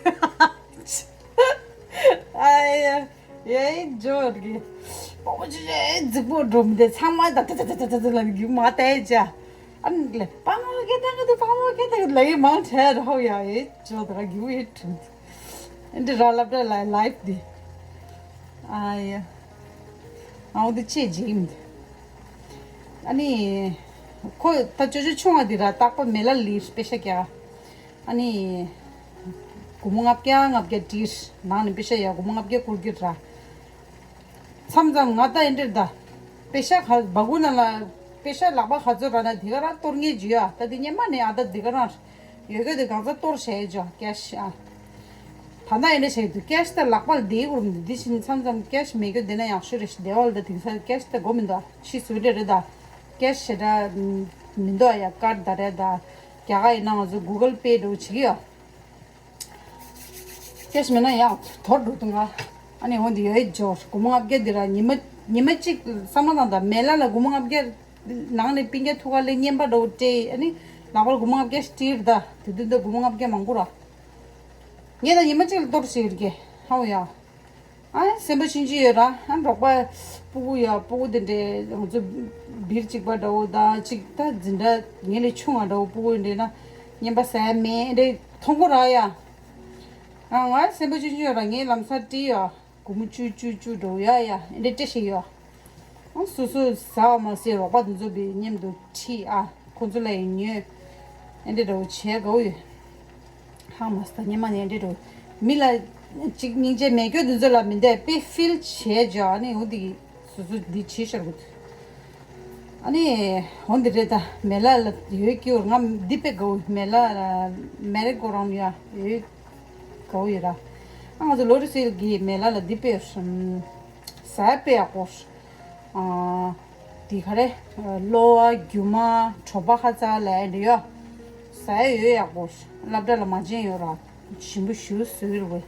ཨ་ཡ། ཡའི་ཇོར་གི། དཔའ་མོ་ཅོ་ཅོ་ཨེ་རྫིག་པོ་འགྲོ་མི་འདི་ཚང་མ་ད་ད་ད་ལ་གི་མ་ལྟ་ཡི་ཅ། ཨ་ནི་ལེ་དཔའ་མོ་སྐད་བཏང་གི་འདུག་དཔའ་མོ་སྐད་བཏང་གི་ལ་ཡི་མང་ཆེ་ར་ཧོ་ཡ་ཡའི་ཇོར་ད་ག་གི་བའི་ཁྲུད། འདི་ར་ལབ་ད་ལ་ལའིབ་འདི། ཨ་ཡ། ཨའོ་འདི་ཅེ་ཇི་ཡིན། ཨ་ནི། ཁོ་ད་ཅོ་ཅོ་ཆུང་བ་འདི་ར་རྟག་པ་མེ་ལ་ལིར་པེ་ཤ་རྒྱག་ཨ་ནི། སྒོར་མོ་ལྔ་བརྒྱ་ལྔ་བརྒྱ་སྤྲིར་ནང་ནས་པེ་ཤ་ཡ་སྒོར་མོ་ལྔ་བརྒྱ་བསྐུར་གྱི་ར། མཚམས་མཚམས་ང་ད་ཨེ་འདྲེར་ད། པེ་ཤ་ག་སྦ་ཁུག་ནང་ལ། པེ་ཤ་ལག་པ་ག་ཚོད་རག་ན་དེ་ག་རང་གཏོར་ངེས་ཇུ་ཡ་ད་དེ་སྙེ་མ་ནས་ཨ་ད་དེ་ག་རང་། ཡོད་ག་དེ་གང་ཚ་གཏོར་བྱས་ཇོ་ཀེ་ཤ་ཨ། ད་ན་ཨེ་འདྲ་བྱས་དུ་ཀེ་ཤ་ད་ལག་པ་ལ་དེའི་གུར་མི་འདི་བཞིན་མཚམས་མཚམས་ཀེ་ཤ་མེད་ག་དེ་ན་ཡག་ཤོས་རེ་ཞིག་དེ་བ་ལ་ད་དེང་སང་ཀེ་ཤ་ད་གོ་མི་འདུག་ཨ་ཕྱི་སུ་རེ་རེ་ད། ཀེ་ཤ་ཞེ་དྲག་མི་འདུག་ཨ་ཡ་ཀར་ད་རེ་ད། རྒྱ་གར་ཡིན་ན་ང་ཚོ་གུ་གལ་པེ་འགྲོ་བྱེད་ཀྱི་ཡོད། སྐྱེས་མེད་ན་ཡང་དོར་འགྲོ་དུང་ང་། ཨ་ནི་འོན་ཏེ་ཡོད་འབྱོར་སྒོར་མོ་ལྔ་བརྒྱ་འདི་ར་ཉི་མ་ཉི་མ་གཅིག་བསམ་བློ་བཏང་དང་མེ་ལ་ལ་སྒོར་མོ་ལྔ་བརྒྱ་ནང་ནས་པིན་རྒྱ་ཐུག་ག་ལས་བསྙེན་པ་འགྲོ་སྤྲད་ཨ་ནི་ལག་པར་སྒོར་མོ་ལྔ་བརྒྱ་སྤྲིར་ད་དེ་དུས་འདི་སྒོར་མོ་ལྔ་བརྒྱ་མང་པོ་ར། ངས་ད་ཉི་མ་གཅིག་ལ་གཏོར་བྱེད་ཀྱི་ཧའོ་ཡ། ཨ་སེམས་པ་ཆུང་ཆུང་ཡོད་ར་ཨ་འབྲོག་པ་སྤུ་གུ་ཡ་སྤུ་གུ་དེ་འདྲའི་ང་ཚོ་སྦིར་གཅིག་པ་འདྲ་བོ་དང་གཅིག་ད་འཛིན་གྲྭ་ངེད་ལས་ཆུང་བ་འདྲ་བོ་སྤུ་གུ་འདྲ་ན་བསྙེན་པ་ཟ་ཡ་མེད་འདྲ་མཐོང་གོ་ར་ཡ། ཨ་ང་སེམས་པ་ཆུང་ཆུང་ཡོད་ར་ངའི་ལམ་སང་བྲིས་ཡོད། སྒོར་མོ་བཅུ་བཅུ་བཅུ་འགྲོ་ཡ་ཡ་ཨེ་འདྲ་སྤྲད་ཤེས་ཡོད། ཨང་སོ་སོ་ཟ་བ་མ་ཟད་རོགས་པ་དེ་ཚོ་བའི་མཉམ་དུ་ཁྲིད་ཨ་ཁོ་ཚོ་ལ་ཡང་ཉོས། ཨེ་འདྲ་འདྲ་བོ་བྱས་དགའ་བོ་ཡོད། ཧང་མ་སྟ་ཉི་མ་ནས་ཨེ་འདྲ་འདྲ་བོ་མི་ལ་གཅིག་སྙིང་རྗེ་མེད་སྐྱོ་དེ་ཚོ་ལ་མི་འདས་པའི་ཕིལ་བྱས་ཇ་ཨ་ནི་འོ་འདི་གི་སོ་སོ་འདི་བྱེད་ཤར་གི་འདུག་ཨ་ནི་འོ་འདི་རེད་ད་མེ་ལ་ལ་ཡོད་སྐྱོ་ང་འདི་པའི་དགའ་བོ་མེ་ལ་ལ་མེ་རེ་གོ་རང་ཡ་ཡོད། གའུ་ཡི་ར། ཨ་ང་ཚོ་ལོ་རི་སིལ་གི་མེ་ལ་ལ་འདི་པེ་ཟ་པེ་ཡག་པོ། ཨ་འདི་ག་རེ། གློ་བ་རྒྱུ་མ་གྲོ་པ་ཁ་ཚ་ལ་འདི་ཡོ། ཟ་ཡ་ཡོད་ཡག་པོ། སློབ་གྲྭ་ལ་མ་བྱན་ཡོད་ར། ཞིམ་པོ་ཞུ་སུ་ཡོད་རེད།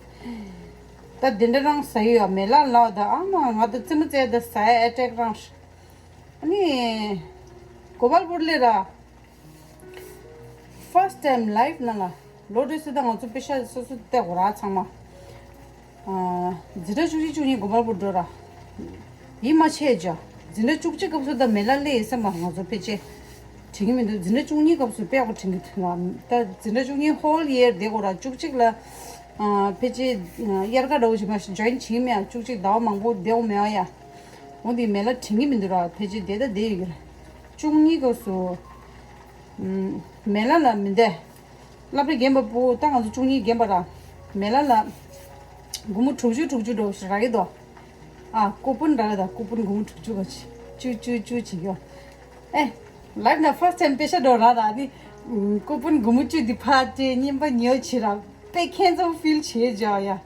ད་འདི་འདྲ་རང་ཟ་ཡི་ཡོད་མེ་ལ་ལ་ད་ཨ་མ་ང་ད་རྩེད་མོ་རྩེ་ད་ཟ་ཡ་ཨེ་ཏྲེག་རང་། ཨ་ནི། གོ་པལ་པུར་ལེ་ར། First time life ནང་ལ་ལོ་རེ་སི་ད་ང་ཚོ་པེ་ཤ་སོ་སོ་བལྟས་གོ་ར་ཚང་མ། ཨ་འཛིན་གྲྭ་བཅུ་གཅིག་བཅུ་གཉིས་གོ་པལ་པུར་འགྲོ་ར། ཡིད་མ་ཆེས་ཅོ། འཛིན་གྲྭ་བཅུ་གཅིག་སྐབས་སུ་ད་མེ་ལ་ལེ་ཡི་སེམས་པ་ང་ཚོ་ཕལ་ཆེར། དྲན་གྱི་མི་འདུག་འཛིན་གྲྭ་བཅུ་གཉིས་སྐབས་སུ་དཔེ་ཡག་པོ་དྲན་གྱི་འདུག་ད་འཛིན་གྲྭ་བཅུ་གཉིས་ཧོལ་ཡེར་བསྡད་དགོས་ར། བཅུ་གཅིག་ལ་ཨ་ཕལ་ཆེར་ཨ་དབྱར་ཁ་འདྲ་བོ་ཞིག་མ་ཞིག་ཇོ་ཡིན་བྱེད་ཀྱི་མེད། ཨ་བཅུ་གཅིག་ཟླ་བ་མང་པོ་བསྡད་དགོས་མེད་ཨ་ཡ། འོ་དེ་མེ་ལ་དྲན་གྱི་མི་འདུག་ར། ཕལ་ཆེར་བསྡད་ད་བསྡད་ཡོད་ཀྱི་ར། བཅུ་གཉིས་སྐབས་སུ་ཨམ་མེ་ལ་ལ་མི་འདས། སློབ་གྲྭ་རྒན་པ་པོ་ད་ང་ཚོ་བཅུ་གཉིས་རྒན་པ་ར། མེ་ལ་ལ་སྒོར་མོ་དྲུག་ཅུ་དྲུག་ཅུ་འདྲ་བོ་ཞིག་རག་གི་འདུག་ཨ་ཀུ་པོན་རག་གི་འདུག་ཀུ་པོན་སྒོར་མོ་དྲུག་ཅུ་ག་ཅི་ཅུ་ཅུ་ཅུ་བྱེད་ཀྱི་ཡོད། ཨེ། ལབ་ན་ཕར་སི་ཊའིམ་པེ་ཤ་འགྲོ་ར་ར་ནི། ཀུ་པོན་སྒོར་མོ་བཅུ་འདི་ཕར་སྤྲད་རྔན་པ་ཉོས་བྱེད་ར། དཔེ་ཁྱད་མཚར་ཕིལ་བྱེད་ཅག་ཡ།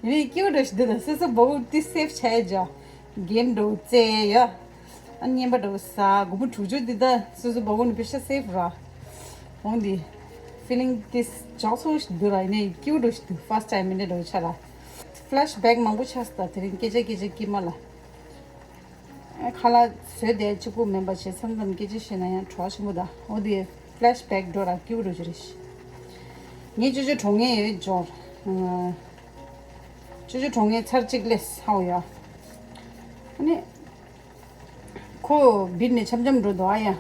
ཡིན་ནའི་སྐྱིད་པོ་འདྲ་ཞིག་འདུག་ད་སོ་སོ་སྦ་བོ་ཏི་སེབ་བྱས་ཅག་གེམ་འགྲོ་རྩེ་ཡ། ཨ་རྔན་པ་འགྲོ་ས་སྒོར་མོ་དྲུག་ཅུ་འདི་ད་སོ་སོ་སྦ་བོ་ནི་པེ་ཤ་སེབ་ར། འོང་འདི་ཕི་ལིང་ཏི་ཅག་ཚོ་ཞིག་འདུག་ར། ཡིན་ནའི་སྐྱིད་པོ་འདྲ་ཞིག་འདུག་ཕར་སི་ཊའིམ་མིན་འདྲ་འགྲོ་ཆ་ར། ཕི་ལེ་ཤི་བེག་མང་པོ་ཆགས་སོང་ད་དེ་རིང་སྐད་ཆ་སྐད་ཆ་དཀྱིལ་མ་ལ། ཨ་ཁ་ལག་བཟོས་བསྡད་གཅིག་པུ་མིན་པ་བྱས་མཚམས་མཚམས་སྐད་ཆ་བཤད་ན་ཡང་བྲོ་བ་ཆེན་པོ་དང་འོ་དེ་ཕི་ལེ་ཤི་བེག་འགྲོ་ར་སྐྱིད་པོ་འགྲོ་རྒྱུ་རེད། ངའི་ཅོ་ཅོ་གྲོངས་ངེས་ཡོད་འབྱོར། ཨ་ཅོ་ཅོ་གྲོངས་ངེས་ཚར་གཅིག་སླེབས་ཧའོ་ཡ། ཨ་ནི། ཁོ་བིར་ནས་འཆམ་འཆམ་འགྲོ་འདུག་ཨ་ཡ།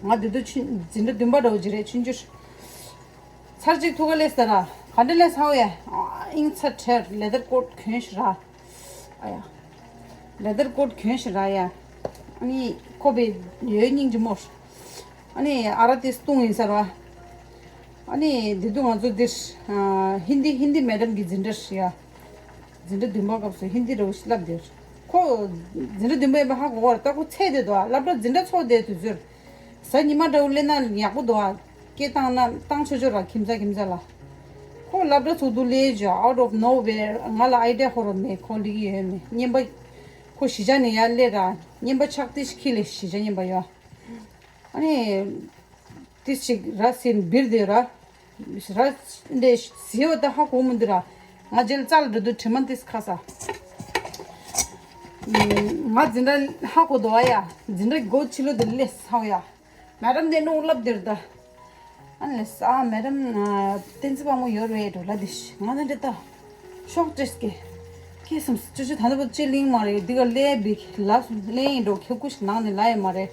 ང་དེ་དུས་ཆུ་འཛིན་གྲྭ་བདུན་པ་འདྲ་བོ་ཅིག་རེད་ཆུང་ཆུང་། ཚར་གཅིག་ཐུག་ག་སླེབས་ས་ར། ག་འདྲ་སླེབས་ས་ཧའོ་ཡ། ཨ་ཨིང་ཚ་ཁྲེར་ལེ་དར་ཀོཊ་གྱོན་ཞིག་ར། ཨ་ཡ། ལེ་དར་ཀོཊ་གྱོན་ཞིག་ར་ཡ། ཨ་ནི་ཁོ་བའི་ཡོད་སྙིང་རྗེ་མོར། ཨ་ནི་ཨ་ར་ཏི་སྟོང་ཡིན་ས་ར། ཨ་ནི་འདི་དུས་ང་ཚོ་འདིར་ཨ་ཧིན་དི་ཧིན་དི་མེ་ཌམ་གི་འཛིན་གྲྭ་ཞིག་ཡ། འཛིན་གྲྭ་བདུན་པ་སྐབས་སུ་ཧིན་དི་རོ་ཞིག་བསླབ་འདིར། ཁོ་འཛིན་གྲྭ་བདུན་པ་ཡིན་པ་ཧ་གོ་བར་ད་ཁོ་ཚད་དེ་འདུག་ཨ། སློབ་གྲྭ་འཛིན་གྲྭ་ཚོགས་དེ་དུས་ཚོད། གཟའ་ཉི་མ་འདྲ་བོ་སླེབས་ན་ཡག་པོ་འདུག་ཨ། སྐད་བཏང་ན་བཏང་ཆོག་ཆོག་ར་ཁྱིམ་ཚ་ཁྱིམ་ཚ་ལ། ཁོ་སློབ་གྲྭ་ཚུགས་དུས་སླེབས་བྱས་out of nowhere ང་ལ་ཨའི་ཌི་ཡ་ཧོ་རོ་མེད་ཁོ་སླེབས་ཀྱི་ཡོད་མེད་རྔན་པ། ཁོ་གཞིས་ཆགས་ནས་ཡར་སླེབས་ར་རྔན་པ་ཆག་ཏི་ཤི་ཁི་ལས་གཞིས་ཆགས་རྔན་པ་ཡོད། ཨ་ནི། ཏི་ཞིག་ར་སིན་བིར་དེ་ར། ར་འདྲེ་ཟིའོ་ད་ཧ་གོ་མི་འདུག་ར། ང་རྗེས་ལ་རྩ་ལ་འགྲོ་དུས་དྲི་མ་ཏིས་ཁ་ས། ང་འཛིན་གྲྭ་ཧ་གོ་འདུག་ཨ་ཡ། འཛིན་གྲྭ་སྒོ་ཕྱི་ལོགས་དུ་སླེབས་ས་ཡ། མེ་ཌམ་དེ་ནོར་ལབ་དེར་ད། ཨ་ལས་ས་མེ་ཌམ་བསྟན་འཛིན་དཔའ་མོ་ཡོད་རེད་འགྲོ་ལ་དེ་ང་ད་འདྲེ་ད། ཤོག་ཏྲེས་ཀེ། ཀེ་སམ་ཅུ་ཅུ་ད་ནི་པོ་ཅི་ལིང་མ་རེད་འདི་ག་ལས་བིག་ལ་ལེན་འགྲོ་ཁེ་ཀུ་ཞིག་ནང་ནས་ལ་ཡ་མ་རེད།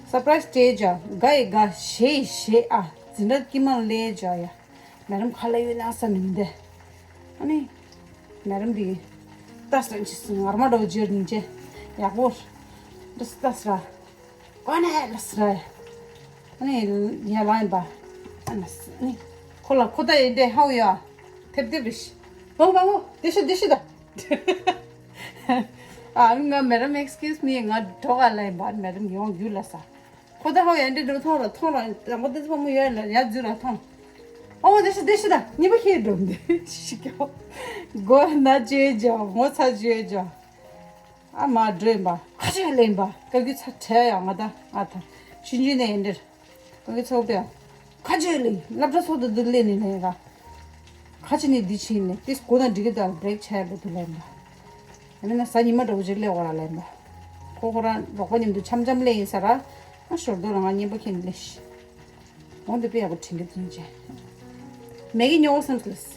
སར་པ་རའི་སི་སྟེ་ཇ་ག་ཡི་ག་ཞེ་ཡི་ཞེ་ཨ་འཛིན་གྲྭ་དཀྱིལ་མ་ལས་ཇ་ཡ། མེ་ཌམ་ཁ་ལ་ཡོད་ན་ས་མི་འདི། ཨ་ནི། མེ་ཌམ་འདི། ཏ་སི་ཅི་སི་ངར་མ་འདྲ་བོ་ཇེར་ཉིན་ཅེ། ཡག་པོ། འདི་སི་ཏ་སི་ར། ཀོ་ནེ་ལ་སི་ར། ཨ་ནི། ཡ་ལ་ཡིན་པ། ཨ་ནི། ཁོ་ལ་ཁོ་ད་ཡིན་ཏེ་ཧའོ་ཡ། ཐེབ་ཐེབ་རེ་ཤི། བང་བང་བོ། དེ་ཤི་དེ་ཤི་ད། ཨ་ང་མེ་ཌམ་excuse me ང་གྲོགས་ཨ་ལ་ཡིན་པ་མེ་ཌམ་ཡོང་རྒྱུ་ལ་ས། ཁོ་ད་ཧོ་ཡ་འདྲེ་འགྲོ་ཐོང་ར་ཐོང་ར་དང་པོ་དེ་ཚོ་མོ་ཡོད་ལ་ཡ་འཛུལ་ར་ཐོང་། ཨོ་དེ་ཤི་དེ་ཤི་ད་གཉིས་པ་ཁྱེད་འགྲོ་འདི་ཤི་ཀྱོ། མགོ་ན་བརྗོད་ཇོ་ངོ་ཚ་བརྗོད་ཇོ། ཨ་མ་འགྲོ་ཡིན་པ་ཁ་ཆེ་ལེན་པ་ཀ་གུ་ཚ་བྲལ་ཡ་ང་ད་ཨ་ད་ཤི་འཇུས་ནས་ཡིན་འདིར་ཀ་གུ་ཚ་བོ་པས་ཁ་ཆེ་ལེན་སློབ་གྲྭ་ཚོགས་དུ་འདི་ལེན་ནས་ལེན་ར། ཁ་ཆེ་ནས་འདི་ཕྱིན་ནས་ཏིས་སྒོ་དང་འགྲིག་གི་དང་བྲེག་བྱས་པ་དུ་ལེན་པ། ཡང་མིན་ན་གཟའ་ཉི་མ་འདྲ་བོ་ཅིག་སླེབས་འོ་ར་ལེན་པ། ཁོ་ཁོ་རང་རོགས་པ་མཉམ་དུ་འཆམ་འཆམ་སླེབས་ཡིན་ས་ར། ཨ་ཞོར་དུ་ལ་ང་གཉེན་པོ་ཁྱེད་ནི་སླེབས་ཤི། འོང་དུ་དཔེ་ཡག་པོ་དྲན་གི་དྲན་ཅེ། མེ་གི་ཉོ་བསམ་སླེབས།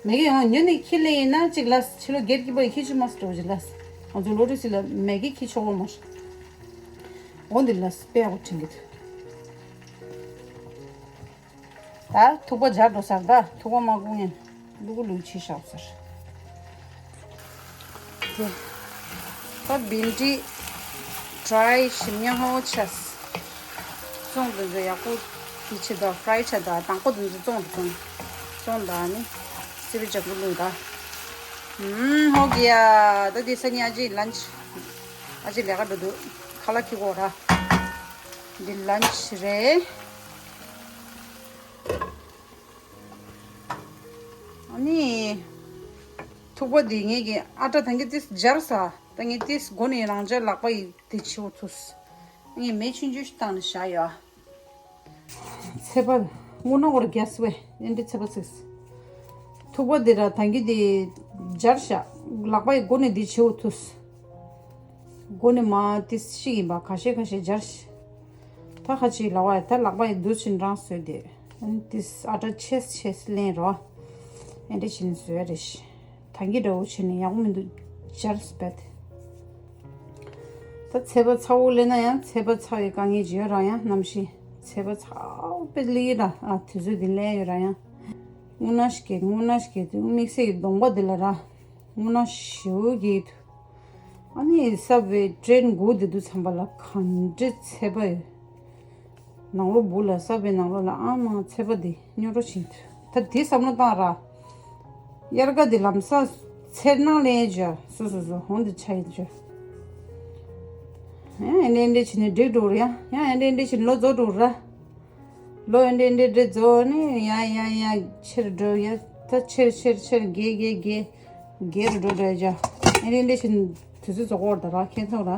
མེ་གི་ཡང་ཉོ་ནི་ཁྱི་སླེབས་ཡིན་ན་གཅིག་ལ་ཕྱི་ལོ་སྒེར་གྱི་པ་ཡི་ཁྱི་ཆུ་མ་སི་འདྲ་བོ་ཅིག་ལ། ང་ཚོ་ལོ་ཏི་སི་ལ་མེ་གི་ཁྱི་ཆོག་པ་མ་རེད། འོང་དུ་ལ་དཔེ་ཡག་པོ་དྲན་གི་འདུག་ད་ཐུག་པ་སྦྱར་འགྲོ་ཟེར་ད་ཐུག་པ་མ་བསྐོལ་ངན་ལུ་གུ་ལུ་ཕྱི་བཞག་ཟེར། དེ་ད་བིན་ཌི་ཌ་རའི་ཞིམ་ཉམས་ཧོ་ཆས། བཙོང་དུ་འཛུལ་ཡག་པོ་དེ་ཆེ་ད་ཕ་རའི་ཆ་ད་དང་པོ་དུ་འཛུལ་བཙོང་དུ་བཙོང་བཙོང་ད་ནི་སི་པི་ཇག་པོ་ལུང་ད། ཧོ་གི་ཡ་ད་དེ་ས་ཉི་ཨ་ཅེ་ལན་ཆི་ཨ་ཅེ་ལས་ཀ་འགྲོ་འདུག་ཁ་ལག་ཁྱི་གོ་ར། འདི་ལན་ཆི་རེད། ཨ་ནི། ཐུག་པ་འདི་ངེད་ཀྱི་ཨ་ཏྲ་ཐང་གི་ཏིས་སྦྱར་ས། ད་ངས་ཏིས་སྒོ་ནས་རང་ཅག་ལག་པ་ཡི་དེ་ཆེ་བོ་ཚུས། ངས་མེ་ཆུང་ཆུང་ཞིག་བཏང་ནས་བཞག་ཡོད། ཚེ་པ། དངོས་གནས་འོར་རྒྱ་སི་བས་ཨེ་འདྲི་ཚེ་པ་ཚིགས། ཐུག་པ་འདི་ར་ཐང་གི་དེ་སྦྱར་བཞག་ལག་པ་ཡི་སྒོ་ནས་དེ་ཆེ་བོ་ཚུས། སྒོ་ནས་མ་ཏིས་ཤིག་ཡིན་པ་ཁ་ཤས་ཁ་ཤས་སྦྱར་ཤི། ད་ཁ་ཅིག་ལག་པ་ཡི་ད་ལག་པ་ཡི་དུ་ཕྱིན་རང་བཟོས་དེ། ཨ་ནི་ཏིས་ཨ་ཏྲ་ཆེས་ཆེས་ལེན་རོ། ཨེ་འདྲ་བྱས་ནས་བཟོས་རེད་ཤི། ཐང་གི་འདྲ་བོ་བྱས་ནས་ཡག་པོ་མི་འདུག་སྦྱར་སྤེད། ད་ ཚད་པ་ཚ་བོ་ལེན་ན་ཡང་ཚད་པ་ཚ་བའི་དཀའ་ངལ་ཅིག་ཡོད་ར། ཡང་ནམ་ཞིག་ཚད་པ་ཚ་བོ་དཔེ་ལེན་ར། ཨ་དུས་ཚོད་འདི་ལེན་ཡོད་ར། ཡང་རྔུལ་ནག་ཞིག་གི་རྔུལ་ནག་ཞིག་གི་དམིགས་བསལ་གྱི་གདོང་པ་འདི་ལ་ར་རྔུལ་ནག་ཞེ་པོ་གི། ཨ་ནི་སབ་ཝེ་ཊེན་སྒུག་བསྡད་དུས་ཙམ་པ་ལ་ག་འདྲ་ཚད་པ་ཡོད། ནང་ལོགས་སྦུག་ལ་སབ་ཝེ་ནང་ལོགས་ལ་ཨ་མ་ཚད་པ་འདི་སྨྱོ་འགྲོ་བྱེད་འདུག་ད་དེ་བསམ་བློ་བཏང་ར། དབྱར་ཁ་འདི་ལམ་སང་ཚེར་སྣང་ལེན་བྱ། སོ་སོ་སོ་ཧོན་དུ་ཆ་ཡིན་བྱ། ཡང་ཨེ་འདྲ་ཨེ་འདྲ་བྱས་ནས་འགྲིག་འགྲོ་ར། ཡང་ཡང་ཨེ་འདྲ་ཨེ་འདྲ་བྱས་ནས་ལོ་རྫོགས་འགྲོ་ར། ལོ་ཨེ་འདྲ་ཨེ་འདྲ་འདྲ་རྫོགས་ནས་ཡང་ཡང་ཡང་ཆེར་འགྲོ་ཡ། ད་ཆེར་ཆེར་ཆེར་རྒས་རྒས་རྒས་རྒས་རུ་འགྲོ་འགྲོ་ཡ། ཨེ་འདྲ་ཨེ་འདྲ་བྱས་ནས་དུས་ཚོད་རྫོགས་འགྲོ་ར། ཁྱེད་ཚོ་ར།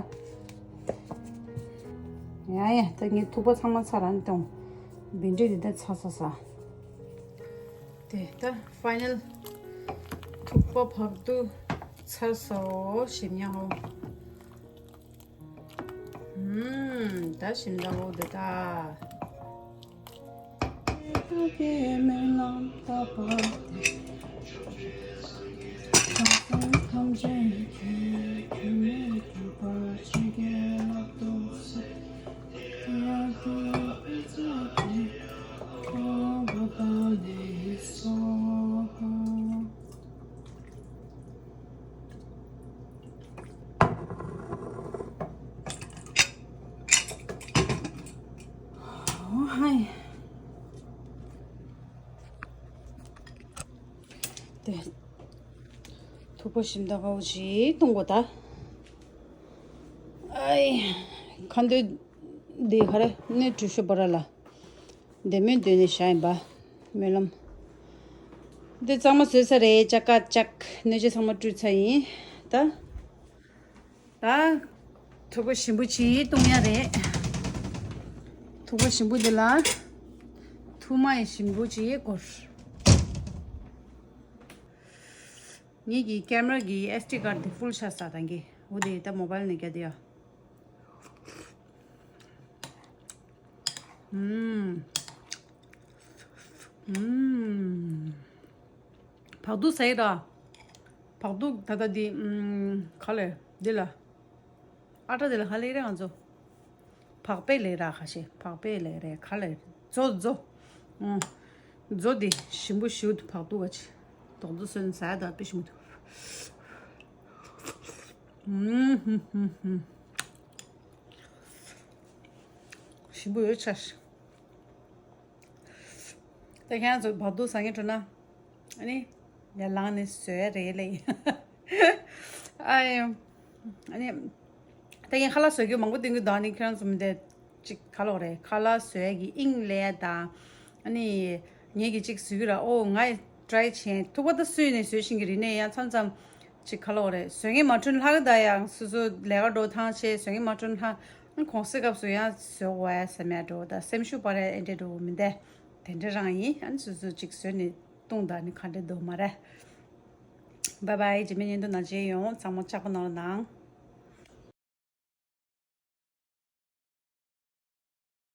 ཡང་ཡང་ད་ངའི་ཐུག་པ་ཚང་མ་ཚར་ར་ནི་དང་། བིན་ཌི་འདི་ད་ཚར་ཚར་ས། དེ་ད་ཕའི་ནལ་ཐུག་པ་བག་དུ་ཚར་སོ་ཞིམ་ཉ་ཧོ། ཧུམ། ད་ཞིམ་ད་འོ་འདི་ད། ཧའི། དེ། ཐུག་པ་ཞིམ་ད་གའོ་ཞིག་གཏོང་དགོས་ད། ཨའི། ཁ་འདོན་འདི་ག་རེ་ནས་གྲུ་ཤོ་བ་ར་ལ། འདི་མོའི་མདུན་ནས་བཞག་ཡིན་པ། སྨོན་ལམ། འདི་གཙང་མ་བཟོས་ཚར་རེད། ཅག་ཀ་ཅག་སྣོད་ཆས་ཚང་མ་བཀྲུས་ཚར་ཡིན་ད། ད། ཐུག་པ་ཞིམ་པོ་ཅིག་བཏུང་ཡ་རེད། ཐུག་པ་ཞིམ་པོ་འདི་ལ། ཐུག་མ་ཡི་ཞིམ་པོ་ཅིག་སྐོར། ངེད་ཀྱི་ཀེམ་ར་གི་ཨེས་ཌི་ཀར་དེ་ཕུལ་ཆགས་ས་དང་གི། འོ་དེ་ད་མོ་བལ་ནས་རྒྱག་དེ་ཡ། ཨུམ། ཨུམ། བག་དུག་ཟ་ཡི་ར། བག་དུག་ད་ལྟ་འདི་ཨུམ་ག་ལེ་འདི་ལ། ཨ་ཏྲ་འདི་ལ་ག་ལེ་རེད་ང་ཚོ། བག་པའི་ལེ་ར་ཁ་ཤས་བག་པའི་ལེ་རེད་ག་ལེ་རེད་ཛོ་ཛོ། ཨུམ། ཛོ་འདི་ཞིམ་པོ་ཞིའུ་འདུག་བག་དུག་ག་ཆེ། བག་དུག་སོན་ཟ་ཡ་ད་དཔེ་ཞིམ་པོ་འདུག་ཨུམ་ཧུམ་ཧུམ་ཧུམ། ཞིམ་པོ་ཡོད་ཆ། ད་ཁྱེད་རང་ཚོ་བག་དུག་ཟ་མཁན་འགྲོ་ན། ཨ་ནི། ཡར་ལངས་ནས་བཟོ་ཡ་རེད་ལེ། ཨ་ཡ། ཨ་ནི། ད་ངས་ཁ་ལག་བཟོ་རྒྱུ་མང་པོ་བསྟན་གྱི་འདུག་ཨ་ནི་ཁྱེད་རང་ཚོ་མི་འདྲ་ཅིག་ག་ལོག་རེད་ཁ་ལག་བཟོ་ཡ་གི་དབྱིངས་ལས་དང་། ཨ་ནི། ངས་ཀྱི་ཅིག་བཟོ་གི་ར་ཨོ་ང་ཡི་ཊ་རའི་བྱས་ཐུག་པ་ད་སུས་ནས་བཟོས་ཤིང་གི་རིག་གནས་ཡང་མཚམས་མཚམས་ཅིག་ག་ལོག་རེད་བཟོ་ངེས་མ་འཁྲུན་ལྷག་གི་ད་ཡང་སོ་སོ་ལས་ཀ་འགྲོ་ཐང་ཆད་བཟོ་ངེས་མ་འཁྲུན་ལྷག་གོང་སེ་སྐབས་སུ་ཡང་བཟོ་དགོས་ཡ་སེམས་ཡ་འགྲོ་ད་སེམས་ཤུགས་སྤར་ཡ་ཨེ་འདྲས་འགྲོ་མི་འདས། དེ་འདྲ་རང་ཡིན། ཨ་ནི་སོ་སོ་ཅིག་བཟོས་ནས་བཏུང་ད་ནི་ག་འདྲ་འདུག་མ་རེད། བཱའི་བཱའི། རྗེས་མའི་བརྙན་ཐུང་ནང་མཇལ་ཡོང་། ཚང་མ་ལྕགས་པོ་གནང་རོགས་གནང་།